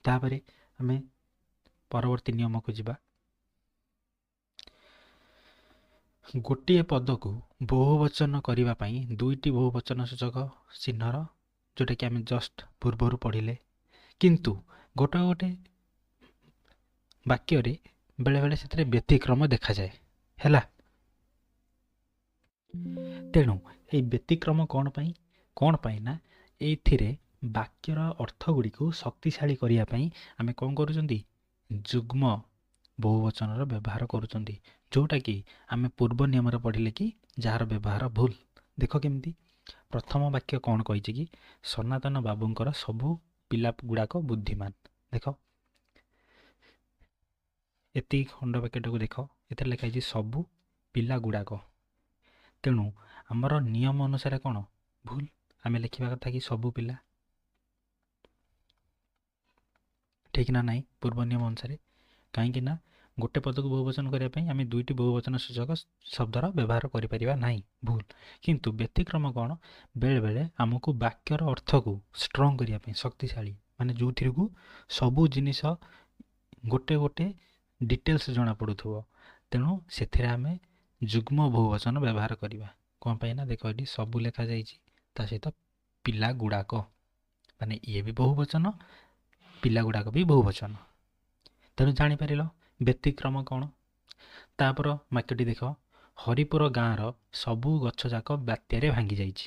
ତାପରେ ଆମେ ପରବର୍ତ୍ତୀ ନିୟମକୁ ଯିବା। ଗୋଟିଏ ପଦକୁ ବହୁବଚନ କରିବା ପାଇଁ ଦୁଇଟି ବହୁବଚନ ସୂଚକ ଚିହ୍ନର, ଯେଉଁଟାକି ଆମେ ଜଷ୍ଟ ପୂର୍ବରୁ ପଢ଼ିଲେ, କିନ୍ତୁ ଗୋଟେ ଗୋଟେ ବାକ୍ୟରେ ବେଳେବେଳେ ସେଥିରେ ବ୍ୟତିକ୍ରମ ଦେଖାଯାଏ, ହେଲା। ତେଣୁ ଏଇ ବ୍ୟତିକ୍ରମ କ'ଣ ପାଇଁ? କ'ଣ ପାଇଁ ନା ଏଇଥିରେ ବାକ୍ୟର ଅର୍ଥ ଗୁଡ଼ିକୁ ଶକ୍ତିଶାଳୀ କରିବା ପାଇଁ ଆମେ କ'ଣ କରୁଛନ୍ତି? ଯୁଗ୍ମ ବହୁବଚନର ବ୍ୟବହାର କରୁଛନ୍ତି, ଯେଉଁଟାକି ଆମେ ପୂର୍ବ ନିୟମରେ ପଢ଼ିଲେ କି ଯାହାର ବ୍ୟବହାର ଭୁଲ। ଦେଖ କେମିତି, ପ୍ରଥମ ବାକ୍ୟ କ'ଣ କହିଛି କି ସନାତନ ବାବୁଙ୍କର ସବୁ ପିଲା ଗୁଡ଼ାକ ବୁଦ୍ଧିମାନ। ଦେଖ ଏତିକି ଖଣ୍ଡ ବାକ୍ୟଟାକୁ ଦେଖ, ଏଥିରେ ଲେଖା ହେଇଛି ସବୁ ପିଲା ଗୁଡ଼ାକ। ତେଣୁ ଆମର ନିୟମ ଅନୁସାରେ କ'ଣ ଭୁଲ? ଆମେ ଲେଖିବା କଥା କି ସବୁ ପିଲା, ଠିକ୍ ନା ନାହିଁ? ପୂର୍ବ ନିୟମ ଅନୁସାରେ, କାହିଁକି ନା ଗୋଟେ ପଦକୁ ବହୁବଚନ କରିବା ପାଇଁ ଆମେ ଦୁଇଟି ବହୁବଚନ ସୂଚକ ଶବ୍ଦର ବ୍ୟବହାର କରିପାରିବା ନାହିଁ, ଭୁଲ। କିନ୍ତୁ ବ୍ୟତିକ୍ରମ କ'ଣ? ବେଳେବେଳେ ଆମକୁ ବାକ୍ୟର ଅର୍ଥକୁ ଷ୍ଟ୍ରଙ୍ଗ କରିବା ପାଇଁ, ଶକ୍ତିଶାଳୀ ମାନେ ଯେଉଁଥିରକୁ ସବୁ ଜିନିଷ ଗୋଟେ ଗୋଟେ ଡିଟେଲ୍ସ ଜଣାପଡ଼ୁଥିବ, ତେଣୁ ସେଥିରେ ଆମେ ଯୁଗ୍ମ ବହୁବଚନ ବ୍ୟବହାର କରିବା। କ'ଣ ପାଇଁ ନା ଦେଖ ଏଠି ସବୁ ଲେଖାଯାଇଛି, ତା ସହିତ ପିଲା ଗୁଡ଼ାକ, ମାନେ ଇଏ ବି ବହୁବଚନ, ପିଲା ଗୁଡ଼ାକ ବି ବହୁବଚନ। ତେଣୁ ଜାଣିପାରିଲ ବ୍ୟତିକ୍ରମ କ'ଣ? ତାପର ବାକ୍ୟଟି ଦେଖ, ହରିପୁର ଗାଁର ସବୁ ଗଛ ଯାକ ବାତ୍ୟାରେ ଭାଙ୍ଗି ଯାଇଛି।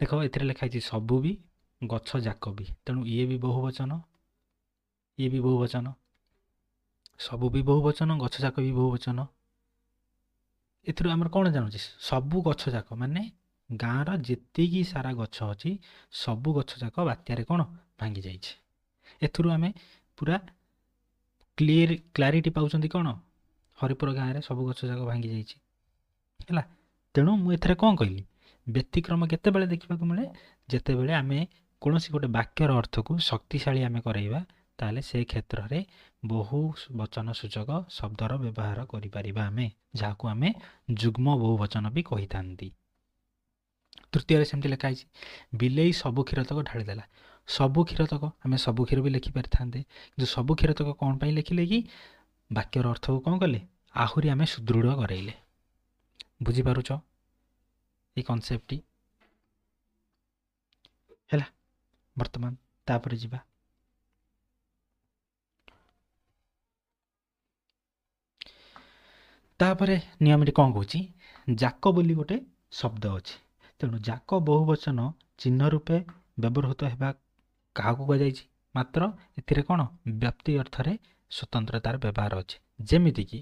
ଦେଖ ଏଥିରେ ଲେଖା ହେଇଛି ସବୁ ବି, ଗଛ ଯାକ ବି, ତେଣୁ ଇଏ ବି ବହୁବଚନ, ଇଏ ବି ବହୁବଚନ, ସବୁ ବି ବହୁବଚନ, ଗଛ ଯାକ ବି ବହୁବଚନ। ଏଥିରୁ ଆମର କ'ଣ ଜାଣୁଛି? ସବୁ ଗଛ ଯାକ ମାନେ ଗାଁର ଯେତିକି ସାରା ଗଛ ଅଛି ସବୁ ଗଛ ଯାକ ବାତ୍ୟାରେ କ'ଣ ଭାଙ୍ଗି ଯାଇଛି। ଏଥିରୁ ଆମେ ପୁରା କ୍ଲିୟର କ୍ଲାରିଟି ପାଉଛନ୍ତି କ'ଣ? ହରିପୁର ଗାଁରେ ସବୁ ଗଛ ଯାକ ଭାଙ୍ଗି ଯାଇଛି, ହେଲା। ତେଣୁ ମୁଁ ଏଥିରେ କ'ଣ କହିଲି? ବ୍ୟତିକ୍ରମ କେତେବେଳେ ଦେଖିବାକୁ ମିଳେ? ଯେତେବେଳେ ଆମେ କୌଣସି ଗୋଟେ ବାକ୍ୟର ଅର୍ଥକୁ ଶକ୍ତିଶାଳୀ ଆମେ କରାଇବା, ତାହେଲେ ସେ କ୍ଷେତ୍ରରେ ବହୁ ବଚନ ସୂଚକ ଶବ୍ଦର ବ୍ୟବହାର କରିପାରିବା ଆମେ, ଯାହାକୁ ଆମେ ଯୁଗ୍ମ ବହୁବଚନ ବି କହିଥାନ୍ତି। ତୃତୀୟରେ ସେମିତି ଲେଖା ହେଇଛି ବିଲେଇ ସବୁ କ୍ଷୀରତକ ଢାଳିଦେଲା। ସବୁ କ୍ଷୀରତକ, ଆମେ ସବୁ କ୍ଷୀର ବି ଲେଖିପାରିଥାନ୍ତେ, କିନ୍ତୁ ସବୁ କ୍ଷୀରତକ କ'ଣ ପାଇଁ ଲେଖିଲେ କି ବାକ୍ୟର ଅର୍ଥକୁ କ'ଣ କଲେ? ଆହୁରି ଆମେ ସୁଦୃଢ଼ କରାଇଲେ। ବୁଝିପାରୁଛ ଏଇ କନସେପ୍ଟଟି? ହେଲା। ବର୍ତ୍ତମାନ ତାପରେ ଯିବା। ତାପରେ ନିୟମଟି କ'ଣ କହୁଛି? ଯାକ ବୋଲି ଗୋଟେ ଶବ୍ଦ ଅଛି, ତେଣୁ ଯାକ ବହୁବଚନ ଚିହ୍ନ ରୂପେ ବ୍ୟବହୃତ ହେବା କାହାକୁ କୁହାଯାଇଛି? ମାତ୍ର ଏଥିରେ କ'ଣ ବ୍ୟାପ୍ତି ଅର୍ଥରେ ସ୍ୱତନ୍ତ୍ର ତାର ବ୍ୟବହାର ଅଛି। ଯେମିତିକି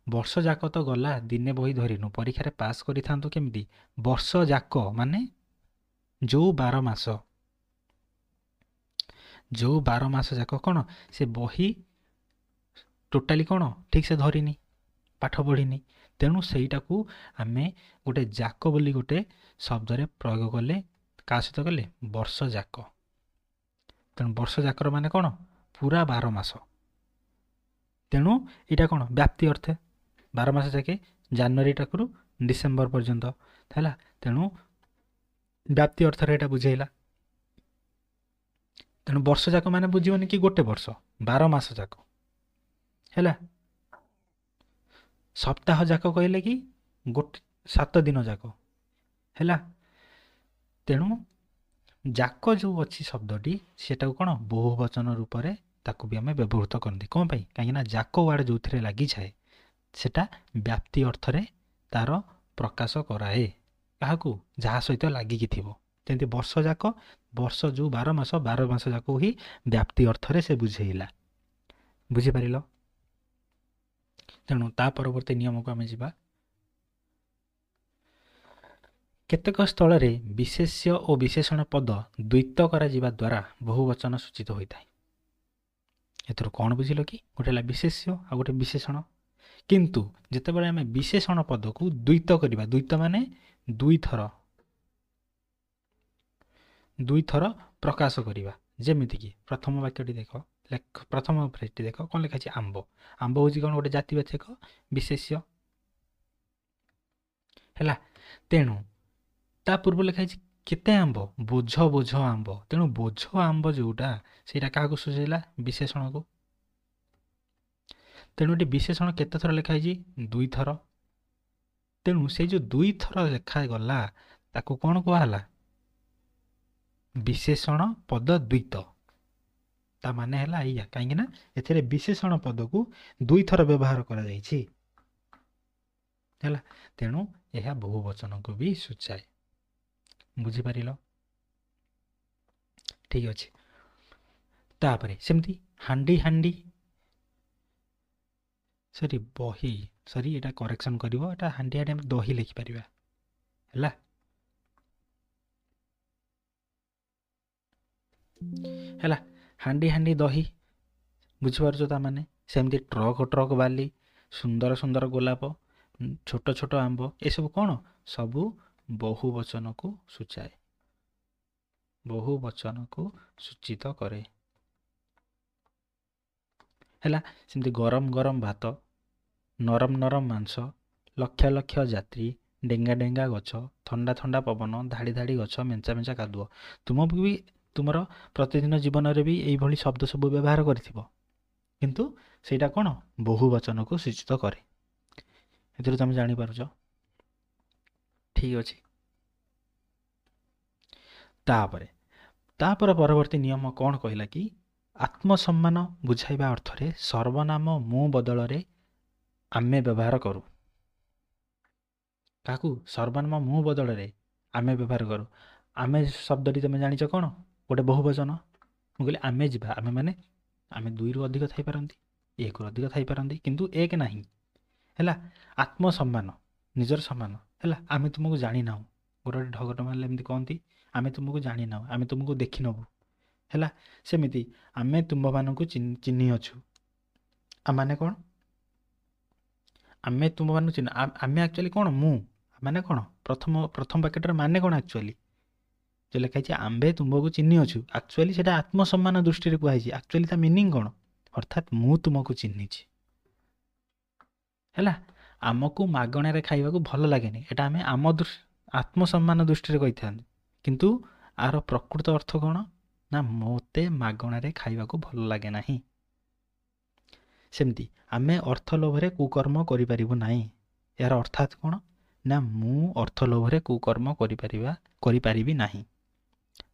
ବର୍ଷ ଯାକ ତ ଗଲା ଦିନେ ବହି ଧରିନୁ, ପରୀକ୍ଷାରେ ପାସ୍ କରିଥାନ୍ତୁ କେମିତି? ବର୍ଷ ଯାକ ମାନେ ଯେଉଁ 12 ମାସ, ଯେଉଁ 12 ମାସ ଯାକ କ'ଣ ସେ ବହି ଟୋଟାଲି କ'ଣ ଠିକ୍ ସେ ଧରିନି, ପାଠ ପଢ଼ିନି, ତେଣୁ ସେଇଟାକୁ ଆମେ ଗୋଟେ ଯାକ ବୋଲି ଗୋଟେ ଶବ୍ଦରେ ପ୍ରୟୋଗ କଲେ। କାହା ସହିତ କଲେ? ବର୍ଷ ଯାକ। ତେଣୁ ବର୍ଷ ଯାକର ମାନେ କ'ଣ? ପୁରା 12 ମାସ। ତେଣୁ ଏଇଟା କ'ଣ ବ୍ୟାପ୍ତି ଅର୍ଥେ, 12 ମାସ ଯାକେ, ଜାନୁଆରୀଟାରୁ ଡିସେମ୍ବର ପର୍ଯ୍ୟନ୍ତ, ହେଲା। ତେଣୁ ବ୍ୟାପ୍ତି ଅର୍ଥରେ ଏଇଟା ବୁଝେଇଲା। ତେଣୁ ବର୍ଷ ଯାକ ମାନେ ବୁଝିବନି କି ଗୋଟେ ବର୍ଷ, 12 ମାସ ଯାକ, ହେଲା। ସପ୍ତାହ ଯାକ କହିଲେ କି ଗୋଟେ 7 ଦିନ ଯାକ, ହେଲା। ତେଣୁ ଯାକ ଯେଉଁ ଅଛି ଶବ୍ଦଟି, ସେଟାକୁ କ'ଣ ବହୁବଚନ ରୂପରେ ତାକୁ ବି ଆମେ ବ୍ୟବହୃତ କରନ୍ତି। କ'ଣ ପାଇଁ? କାହିଁକିନା ଯାକ ୱାର୍ଡ଼ ଯେଉଁଥିରେ ଲାଗିଯାଏ ସେଟା ବ୍ୟାପ୍ତି ଅର୍ଥରେ ତାର ପ୍ରକାଶ କରାଏ। କାହାକୁ? ଯାହା ସହିତ ଲାଗିକି ଥିବ। ଯେମିତି ବର୍ଷ ଯାକ, ବର୍ଷ ଯେଉଁ 12 ମାସ, 12 ମାସ ଯାକ ହିଁ ବ୍ୟାପ୍ତି ଅର୍ଥରେ ସେ ବୁଝେଇଲା। ବୁଝିପାରିଲ? ତେଣୁ ତା ପରବର୍ତ୍ତୀ ନିୟମକୁ ଆମେ ଯିବା। କେତେକ ସ୍ଥଳରେ ବିଶେଷ୍ୟ ଓ ବିଶେଷଣ ପଦ ଦ୍ୱୈତ କରାଯିବା ଦ୍ୱାରା ବହୁବଚନ ସୂଚିତ ହୋଇଥାଏ। ଏଥିରୁ କ'ଣ ବୁଝିଲ କି ଗୋଟେ ହେଲା ବିଶେଷ୍ୟ ଆଉ ଗୋଟେ ବିଶେଷଣ। କିନ୍ତୁ ଯେତେବେଳେ ଆମେ ବିଶେଷଣ ପଦକୁ ଦ୍ୱୈତ କରିବା, ଦ୍ୱୈତ ମାନେ ଦୁଇଥର, ଦୁଇଥର ପ୍ରକାଶ କରିବା। ଯେମିତିକି ପ୍ରଥମ ବାକ୍ୟଟି ଦେଖ, ପ୍ରଥମ ଫ୍ରେଜଟି ଦେଖ, କ'ଣ ଲେଖା ଅଛି? ଆମ୍ବ। ଆମ୍ବ ହେଉଛି କ'ଣ? ଗୋଟେ ଜାତିବାଚକ ବିଶେଷ୍ୟ। ହେଲା, ତେଣୁ ତା ପୂର୍ବ ଲେଖା ହେଇଛି କେତେ ଆମ୍ବ? ବୋଝ ବୋଝ ଆମ୍ବ। ତେଣୁ ବୋଝ ଆମ୍ବ ଯେଉଁଟା, ସେଇଟା କାହାକୁ ସୂଚାଇଲା? ବିଶେଷଣକୁ। ତେଣୁ ଏଠି ବିଶେଷଣ କେତେ ଥର ଲେଖା ହେଇଛି? ଦୁଇଥର। ତେଣୁ ସେଇ ଯେଉଁ ଦୁଇଥର ଲେଖାଗଲା ତାକୁ କ'ଣ କୁହାହେଲା? ବିଶେଷଣ ପଦ ଦ୍ୱିତ। ତା ମାନେ ହେଲା ଏଇଆ, କାହିଁକି ନା ଏଥିରେ ବିଶେଷଣ ପଦକୁ ଦୁଇଥର ବ୍ୟବହାର କରାଯାଇଛି। ହେଲା, ତେଣୁ ଏହା ବହୁ ବଚନକୁ ବି ସୂଚାଏ। ବୁଝିପାରିଲ? ଠିକ୍ ଅଛି। ତାପରେ ସେମିତି ହାଣ୍ଡି ହାଣ୍ଡି, ସରି ବହି, ସରି ଏଇଟା କରେକ୍ସନ୍ କରିବ, ଏଇଟା ହାଣ୍ଡି ହାଣ୍ଡି ଆମେ ଦହି ଲେଖିପାରିବା। ହେଲା, ହେଲା, ହାଣ୍ଡି ହାଣ୍ଡି ଦହି, ବୁଝିପାରୁଛ? ତା ମାନେ ସେମିତି ଟ୍ରକ୍ ଟ୍ରକ୍ ବାଲି, ସୁନ୍ଦର ସୁନ୍ଦର ଗୋଲାପ, ଛୋଟ ଛୋଟ ଆମ୍ବ, ଏସବୁ କ'ଣ? ସବୁ ବହୁ ବଚନକୁ ସୂଚାଏ, ବହୁ ବଚନକୁ ସୂଚିତ କରେ। ହେଲା, ସେମିତି ଗରମ ଗରମ ଭାତ, ନରମ ନରମ ମାଂସ, ଲକ୍ଷ ଲକ୍ଷ ଯାତ୍ରୀ, ଡେଙ୍ଗା ଡେଙ୍ଗା ଗଛ, ଥଣ୍ଡା ଥଣ୍ଡା ପବନ, ଧାଡ଼ି ଧାଡ଼ି ଗଛ, ମେଞ୍ଚା ମେଞ୍ଚା କାଦୁଅ। ତୁମକୁ ବି ତୁମର ପ୍ରତିଦିନ ଜୀବନରେ ବି ଏଇଭଳି ଶବ୍ଦ ସବୁ ବ୍ୟବହାର କରିଥିବ, କିନ୍ତୁ ସେଇଟା କ'ଣ? ବହୁ ବଚନକୁ ସୂଚିତ କରେ। ଏଥିରୁ ତୁମେ ଜାଣିପାରୁଛ। ଠିକ୍ ଅଛି। ତାପରେ ତାପରେ ପରବର୍ତ୍ତୀ ନିୟମ କ'ଣ କହିଲା କି ଆତ୍ମସମ୍ମାନ ବୁଝାଇବା ଅର୍ଥରେ ସର୍ବନାମ ମୁଁ ବଦଳରେ ଆମେ ବ୍ୟବହାର କରୁ। କାହାକୁ? ସର୍ବନାମ ମୁଁ ବଦଳରେ ଆମେ ବ୍ୟବହାର କରୁ। ଆମେ ଶବ୍ଦଟି ତୁମେ ଜାଣିଛ କ'ଣ? ଗୋଟେ ବହୁବଚନ। ମୁଁ କହିଲି ଆମେ ଯିବା, ଆମେ ମାନେ ଆମେ ଦୁଇରୁ ଅଧିକ ଥାଇପାରନ୍ତି, ଏକରୁ ଅଧିକ ଥାଇପାରନ୍ତି, କିନ୍ତୁ ଏକ ନାହିଁ। ହେଲା, ଆତ୍ମସମ୍ମାନ, ନିଜର ସମ୍ମାନ। ହେଲା, ଆମେ ତୁମକୁ ଜାଣିନାହୁଁ। ଗୋଟେ ଗୋଟେ ଢଗଟ ମାରିଲେ ଏମିତି କହନ୍ତି, ଆମେ ତୁମକୁ ଜାଣିନାହୁଁ, ଆମେ ତୁମକୁ ଦେଖିନେବୁ। ହେଲା, ସେମିତି ଆମେ ତୁମ୍ଭମାନଙ୍କୁ ଚିହ୍ନିଅଛୁ। ମାନେ କ'ଣ? ଆମେ ତୁମମାନଙ୍କୁ ଚିହ୍ନ, ଆମେ ଆକ୍ଚୁଆଲି କ'ଣ? ମୁଁ ମାନେ କ'ଣ? ପ୍ରଥମ ପ୍ରଥମ ବାକ୍ୟଟାର ମାନେ କ'ଣ ଆକ୍ଚୁଆଲି? ଯେଉଁ ଲେଖା ହେଇଛି ଆମ୍ଭେ ତୁମ୍ଭକୁ ଚିହ୍ନିଅଛୁ, ଆକ୍ଚୁଆଲି ସେଇଟା ଆତ୍ମସମ୍ମାନ ଦୃଷ୍ଟିରେ କୁହାହେଇଛି। ଆକ୍ଚୁଆଲି ତା ମିନିଂ କ'ଣ? ଅର୍ଥାତ୍ ମୁଁ ତୁମକୁ ଚିହ୍ନିଛି। ହେଲା, ଆମକୁ ମାଗଣାରେ ଖାଇବାକୁ ଭଲ ଲାଗେନି, ଏଇଟା ଆମେ ଆମ ଆତ୍ମସମ୍ମାନ ଦୃଷ୍ଟିରେ କହିଥାନ୍ତି, କିନ୍ତୁ ଆର ପ୍ରକୃତ ଅର୍ଥ କ'ଣ? ନା ମୋତେ ମାଗଣାରେ ଖାଇବାକୁ ଭଲ ଲାଗେ ନାହିଁ। ସେମିତି ଆମେ ଅର୍ଥ ଲୋଭରେ କୁକର୍ମ କରିପାରିବୁ ନାହିଁ, ଏହାର ଅର୍ଥାତ୍ କ'ଣ? ନା ମୁଁ ଅର୍ଥ ଲୋଭରେ କୁକର୍ମ କରିପାରିବି ନାହିଁ।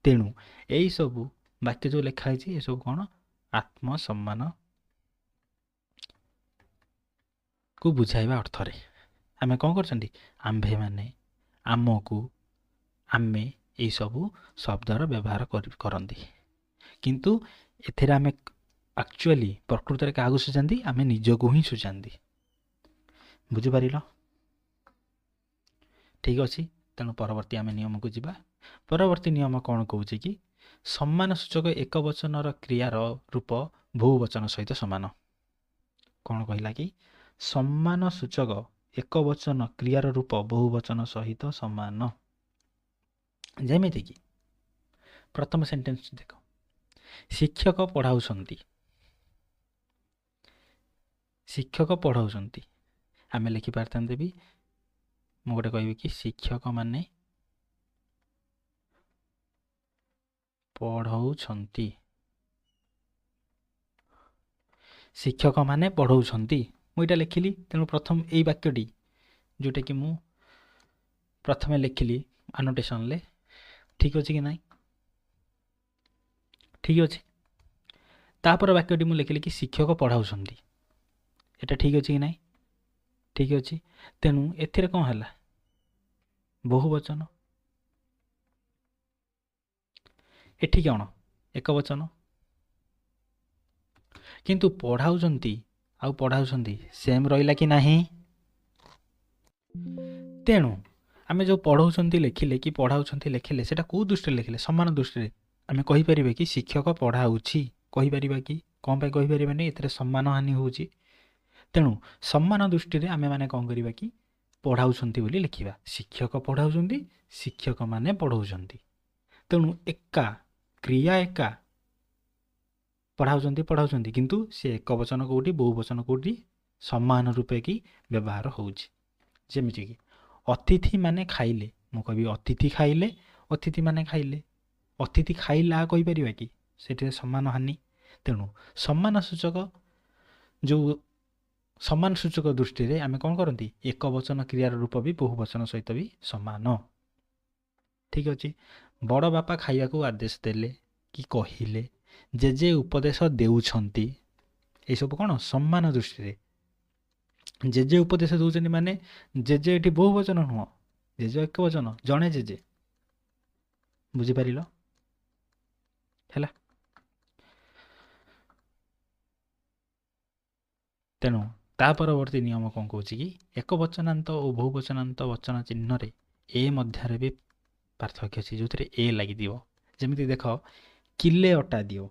ତେଣୁ ଏଇସବୁ ବାକ୍ୟ ଯେଉଁ ଲେଖା ହେଇଛି ଏସବୁ କ'ଣ? ଆତ୍ମସମ୍ମାନ କୁ ବୁଝାଇବା ଅର୍ଥରେ ଆମେ କ'ଣ କରୁଛନ୍ତି? ଆମ୍ଭେମାନେ, ଆମକୁ, ଆମେ, ଏଇସବୁ ଶବ୍ଦର ବ୍ୟବହାର କରନ୍ତି। କିନ୍ତୁ ଏଥିରେ ଆମେ ଆକ୍ଚୁଆଲି ପ୍ରକୃତରେ କାହାକୁ ସୂଚାନ୍ତି? ଆମେ ନିଜକୁ ହିଁ ସୂଚାନ୍ତି। ବୁଝିପାରିଲ? ଠିକ୍ ଅଛି। ତେଣୁ ପରବର୍ତ୍ତୀ ଆମେ ନିୟମକୁ ଯିବା। ପରବର୍ତ୍ତୀ ନିୟମ କ'ଣ କହୁଛି କି ସମ୍ମାନ ସୂଚକ ଏକ ବଚନର କ୍ରିୟାର ରୂପ ବହୁ ବଚନ ସହିତ ସମାନ। କ'ଣ କହିଲା କି ସମ୍ମାନ ସୂଚକ ଏକ ବଚନ କ୍ରିୟାର ରୂପ ବହୁ ବଚନ ସହିତ ସମାନ। ଯେମିତିକି ପ୍ରଥମ ସେଣ୍ଟେନ୍ସ ଦେଖ, ଶିକ୍ଷକ ପଢ଼ାଉଛନ୍ତି। ଶିକ୍ଷକ ପଢ଼ାଉଛନ୍ତି, ଆମେ ଲେଖିପାରିଥାନ୍ତେ ବି, ମୁଁ ଗୋଟେ କହିବି କି ଶିକ୍ଷକମାନେ ପଢ଼ଉଛନ୍ତି। ଶିକ୍ଷକମାନେ ପଢ଼ଉଛନ୍ତି, ମୁଁ ଏଇଟା ଲେଖିଲି। ତେଣୁ ପ୍ରଥମ ଏଇ ବାକ୍ୟଟି ଯେଉଁଟାକି ମୁଁ ପ୍ରଥମେ ଲେଖିଲି ଆନୋଟେସନ୍ରେ, ଠିକ୍ ଅଛି କି ନାହିଁ? ଠିକ୍ ଅଛି। ତାପରେ ବାକ୍ୟଟି ମୁଁ ଲେଖିଲି କି ଶିକ୍ଷକ ପଢ଼ାଉଛନ୍ତି, ଏଇଟା ଠିକ୍ ଅଛି କି ନାହିଁ? ଠିକ୍ ଅଛି। ତେଣୁ ଏଥିରେ କ'ଣ ହେଲା? ବହୁ ବଚନ। ଏଠି କ'ଣ? ଏକ ବଚନ। କିନ୍ତୁ ପଢ଼ାଉଛନ୍ତି ଆଉ ପଢ଼ାଉଛନ୍ତି ସେମ୍ ରହିଲା କି ନାହିଁ? ତେଣୁ ଆମେ ଯେଉଁ ପଢ଼ଉଛନ୍ତି ଲେଖିଲେ କି ପଢ଼ାଉଛନ୍ତି ଲେଖିଲେ, ସେଇଟା କେଉଁ ଦୃଷ୍ଟିରେ ଲେଖିଲେ? ସମାନ ଦୃଷ୍ଟିରେ। ଆମେ କହିପାରିବେ କି ଶିକ୍ଷକ ପଢ଼ାଉଛି? କହିପାରିବା କି? କ'ଣ ପାଇଁ କହିପାରିବାନି? ଏଥିରେ ସମ୍ମାନ ହାନି ହେଉଛି। ତେଣୁ ସମ୍ମାନ ଦୃଷ୍ଟିରେ ଆମେମାନେ କ'ଣ କରିବା କି ପଢ଼ାଉଛନ୍ତି ବୋଲି ଲେଖିବା। ଶିକ୍ଷକ ପଢ଼ାଉଛନ୍ତି, ଶିକ୍ଷକମାନେ ପଢ଼ଉଛନ୍ତି। ତେଣୁ ଏକା କ୍ରିୟା ଏକା ପଢ଼ାଉଛନ୍ତି ପଢ଼ାଉଛନ୍ତି, କିନ୍ତୁ ସେ ଏକ ବଚନ କେଉଁଠି ବହୁ ବଚନ କେଉଁଠି ସମାନ ରୂପେ କି ବ୍ୟବହାର ହେଉଛି। ଯେମିତିକି ଅତିଥିମାନେ ଖାଇଲେ, ମୁଁ କହିବି ଅତିଥି ଖାଇଲେ, ଅତିଥିମାନେ ଖାଇଲେ। ଅତିଥି ଖାଇଲା କହିପାରିବା କି? ସେଠିରେ ସମାନ ହାନି। ତେଣୁ ସମାନ ସୂଚକ ଯେଉଁ ସମାନ ସୂଚକ ଦୃଷ୍ଟିରେ ଆମେ କ'ଣ କରନ୍ତି, ଏକ ବଚନ କ୍ରିୟାର ରୂପ ବି ବହୁ ବଚନ ସହିତ ବି ସମାନ। ଠିକ୍ ଅଛି। ବଡ଼ ବାପା ଖାଇବାକୁ ଆଦେଶ ଦେଲେ କି କହିଲେ, ଜେଜେ ଉପଦେଶ ଦେଉଛନ୍ତି, ଏସବୁ କ'ଣ ସମାନ ଦୃଷ୍ଟିରେ। ଜେଜେ ଉପଦେଶ ଦେଉଛନ୍ତି ମାନେ ଜେଜେ ଏଠି ବହୁ ବଚନ ନୁହଁ, ଜେଜେ ଏକ ବଚନ, ଜଣେ ଜେଜେ। ବୁଝିପାରିଲ? ହେଲା। ତେଣୁ ତା ପରବର୍ତ୍ତୀ ନିୟମ କ'ଣ କହୁଛି କି ଏକ ବଚନାନ୍ତ ଓ ବହୁ ବଚନାନ୍ତ ବଚନ ଚିହ୍ନରେ ଏ ମଧ୍ୟରେ ବି ପାର୍ଥକ୍ୟ ଅଛି, ଯେଉଁଥିରେ ଏ ଲାଗିଥିବ। ଯେମିତି ଦେଖ, କିଲେ ଅଟା ଦିଅ।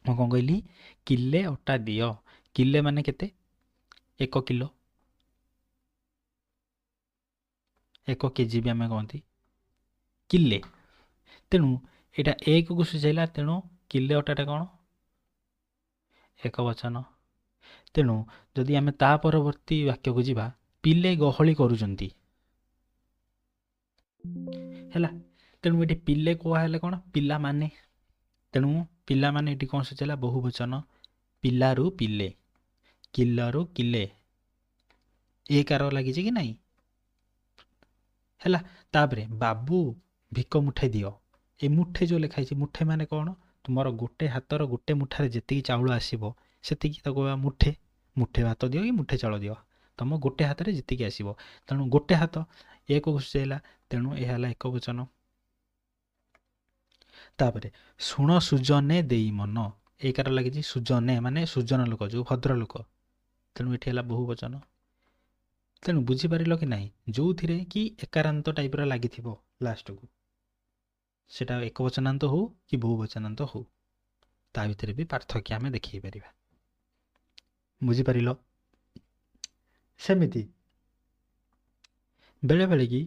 ମୁଁ କ'ଣ କହିଲି? କିଲେ ଅଟା ଦିଅ। କିଲେ ମାନେ କେତେ? 1 କିଲୋ, 1 କେଜି ବି ଆମେ କହନ୍ତି କିଲେ। ତେଣୁ ଏଇଟା 1କୁ ସୂଚାଇଲା, ତେଣୁ କିଲେ ଅଟାଟା କ'ଣ? ଏକ ବଚନ। ତେଣୁ ଯଦି ଆମେ ତା ପରବର୍ତ୍ତୀ ବାକ୍ୟକୁ ଯିବା, ପିଲେ ଗହଳି କରୁଛନ୍ତି, ହେଲା। ତେଣୁ ଏଠି ପିଲେ କୁହାହେଲେ କ'ଣ? ପିଲାମାନେ। ତେଣୁ ପିଲାମାନେ ଏଠି କ'ଣ ସୂଚାଇଲା? ବହୁ ବଚନ। ପିଲାରୁ ପିଲେ, କିଲରୁ କିଲେ, ଏକାର ଲାଗିଛି କି ନାହିଁ? ହେଲା। ତାପରେ ବାବୁ ଭିକ ମୁଠେ ଦିଅ। ଏ ମୁଠେ ଯେଉଁ ଲେଖା ହେଇଛି, ମୁଠେ ମାନେ କ'ଣ? ତୁମର ଗୋଟେ ହାତର ଗୋଟେ ମୁଠାରେ ଯେତିକି ଚାଉଳ ଆସିବ ସେତିକି ତାକୁ କହିବା ମୁଠେ। ମୁଠେ ଭାତ ଦିଅ କି ମୁଠେ ଚାଉଳ ଦିଅ, ତୁମ ଗୋଟେ ହାତରେ ଯେତିକି ଆସିବ। ତେଣୁ ଗୋଟେ ହାତ ଏକକୁ ସୂଚାଇଲା, ତେଣୁ ଏହା ହେଲା ଏକ ବଚନ। ତାପରେ ଶୁଣ ସୁଜନେ ଦେଇ ମନ, ଏକାର ଲାଗିଛି। ସୁଜନେ ମାନେ ସୁଜନ ଲୋକ, ଯେଉଁ ଭଦ୍ର ଲୋକ, ତେଣୁ ଏଠି ହେଲା ବହୁ ବଚନ। ତେଣୁ ବୁଝିପାରିଲ କି ନାହିଁ? ଯେଉଁଥିରେ କି ଏକାରାନ୍ତ ଟାଇପ୍ର ଲାଗିଥିବ ଲାଷ୍ଟକୁ, ସେଟା ଏକ ବଚନାନ୍ତ ହଉ କି ବହୁ ବଚନାନ୍ତ ହଉ, ତା ଭିତରେ ବି ପାର୍ଥକ୍ୟ ଆମେ ଦେଖେଇ ପାରିବା। ବୁଝିପାରିଲ? ସେମିତି ବେଳେବେଳେ କି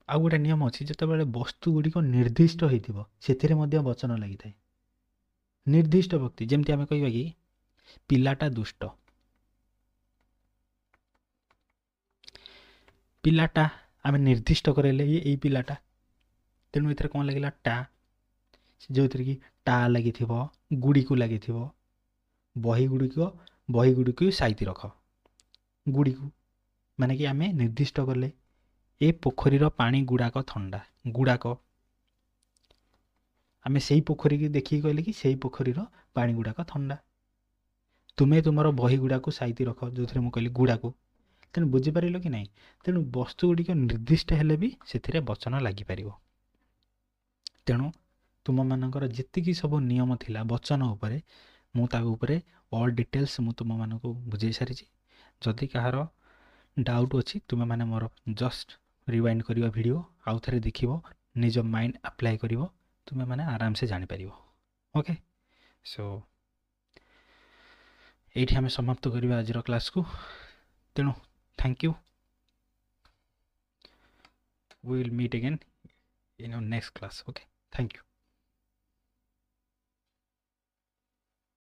ଆଉ ଗୋଟେ ନିୟମ ଅଛି, ଯେତେବେଳେ ବସ୍ତୁ ଗୁଡ଼ିକ ନିର୍ଦ୍ଦିଷ୍ଟ ହେଇଥିବ ସେଥିରେ ମଧ୍ୟ ବଚନ ଲାଗିଥାଏ। ନିର୍ଦ୍ଦିଷ୍ଟ ବ୍ୟକ୍ତି, ଯେମିତି ଆମେ କହିବା କି ପିଲାଟା ଦୁଷ୍ଟ। ପିଲାଟା ଆମେ ନିର୍ଦ୍ଦିଷ୍ଟ କରାଇଲେ ଏଇ ପିଲାଟା, ତେଣୁ ଏଥିରେ କ'ଣ ଲାଗିଲା? ଟା। ଯେଉଁଥିରେ କି ଟା ଲାଗିଥିବ, ଗୁଡ଼ିକୁ ଲାଗିଥିବ। ବହି ଗୁଡ଼ିକ, ବହି ଗୁଡ଼ିକୁ ସାଇତି ରଖ, ଗୁଡ଼ିକୁ ମାନେ କି ଆମେ ନିର୍ଦ୍ଦିଷ୍ଟ କଲେ। ଏ ପୋଖରୀର ପାଣି ଗୁଡ଼ାକ ଥଣ୍ଡା, ଗୁଡ଼ାକ ଆମେ ସେଇ ପୋଖରୀକି ଦେଖିକି କହିଲେ କି ସେଇ ପୋଖରୀର ପାଣି ଗୁଡ଼ାକ ଥଣ୍ଡା। ତୁମେ ତୁମର ବହି ଗୁଡ଼ାକୁ ସାଇତି ରଖ, ଯେଉଁଥିରେ ମୁଁ କହିଲି ଗୁଡ଼ାକୁ। ତେଣୁ ବୁଝିପାରିଲ କି ନାହିଁ? ତେଣୁ ବସ୍ତୁ ଗୁଡ଼ିକ ନିର୍ଦ୍ଦିଷ୍ଟ ହେଲେ ବି ସେଥିରେ ବଚନ ଲାଗିପାରିବ। ତେଣୁ ତୁମମାନଙ୍କର ଯେତିକି ସବୁ ନିୟମ ଥିଲା ବଚନ ଉପରେ, ମୁଁ ତା ଉପରେ ଅଲ୍ ଡିଟେଲ୍ସ ମୁଁ ତୁମମାନଙ୍କୁ ବୁଝେଇ ସାରିଛି। ଯଦି କାହାର ଡାଉଟ୍ ଅଛି, ତୁମେମାନେ ମୋର ଜଷ୍ଟ ରିୱାଇଣ୍ଡ କରିବ ଭିଡ଼ିଓ, ଆଉ ଥରେ ଦେଖିବ, ନିଜ ମାଇଣ୍ଡ ଆପ୍ଲାଏ କରିବ, ତୁମେମାନେ ଆରାମସେ ଜାଣିପାରିବ। ଓକେ, ସୋ ଏଇଠି ଆମେ ସମାପ୍ତ କରିବା ଆଜିର କ୍ଲାସ୍କୁ। ତେଣୁ thank you. We will meet again in our next class. Okay, thank you.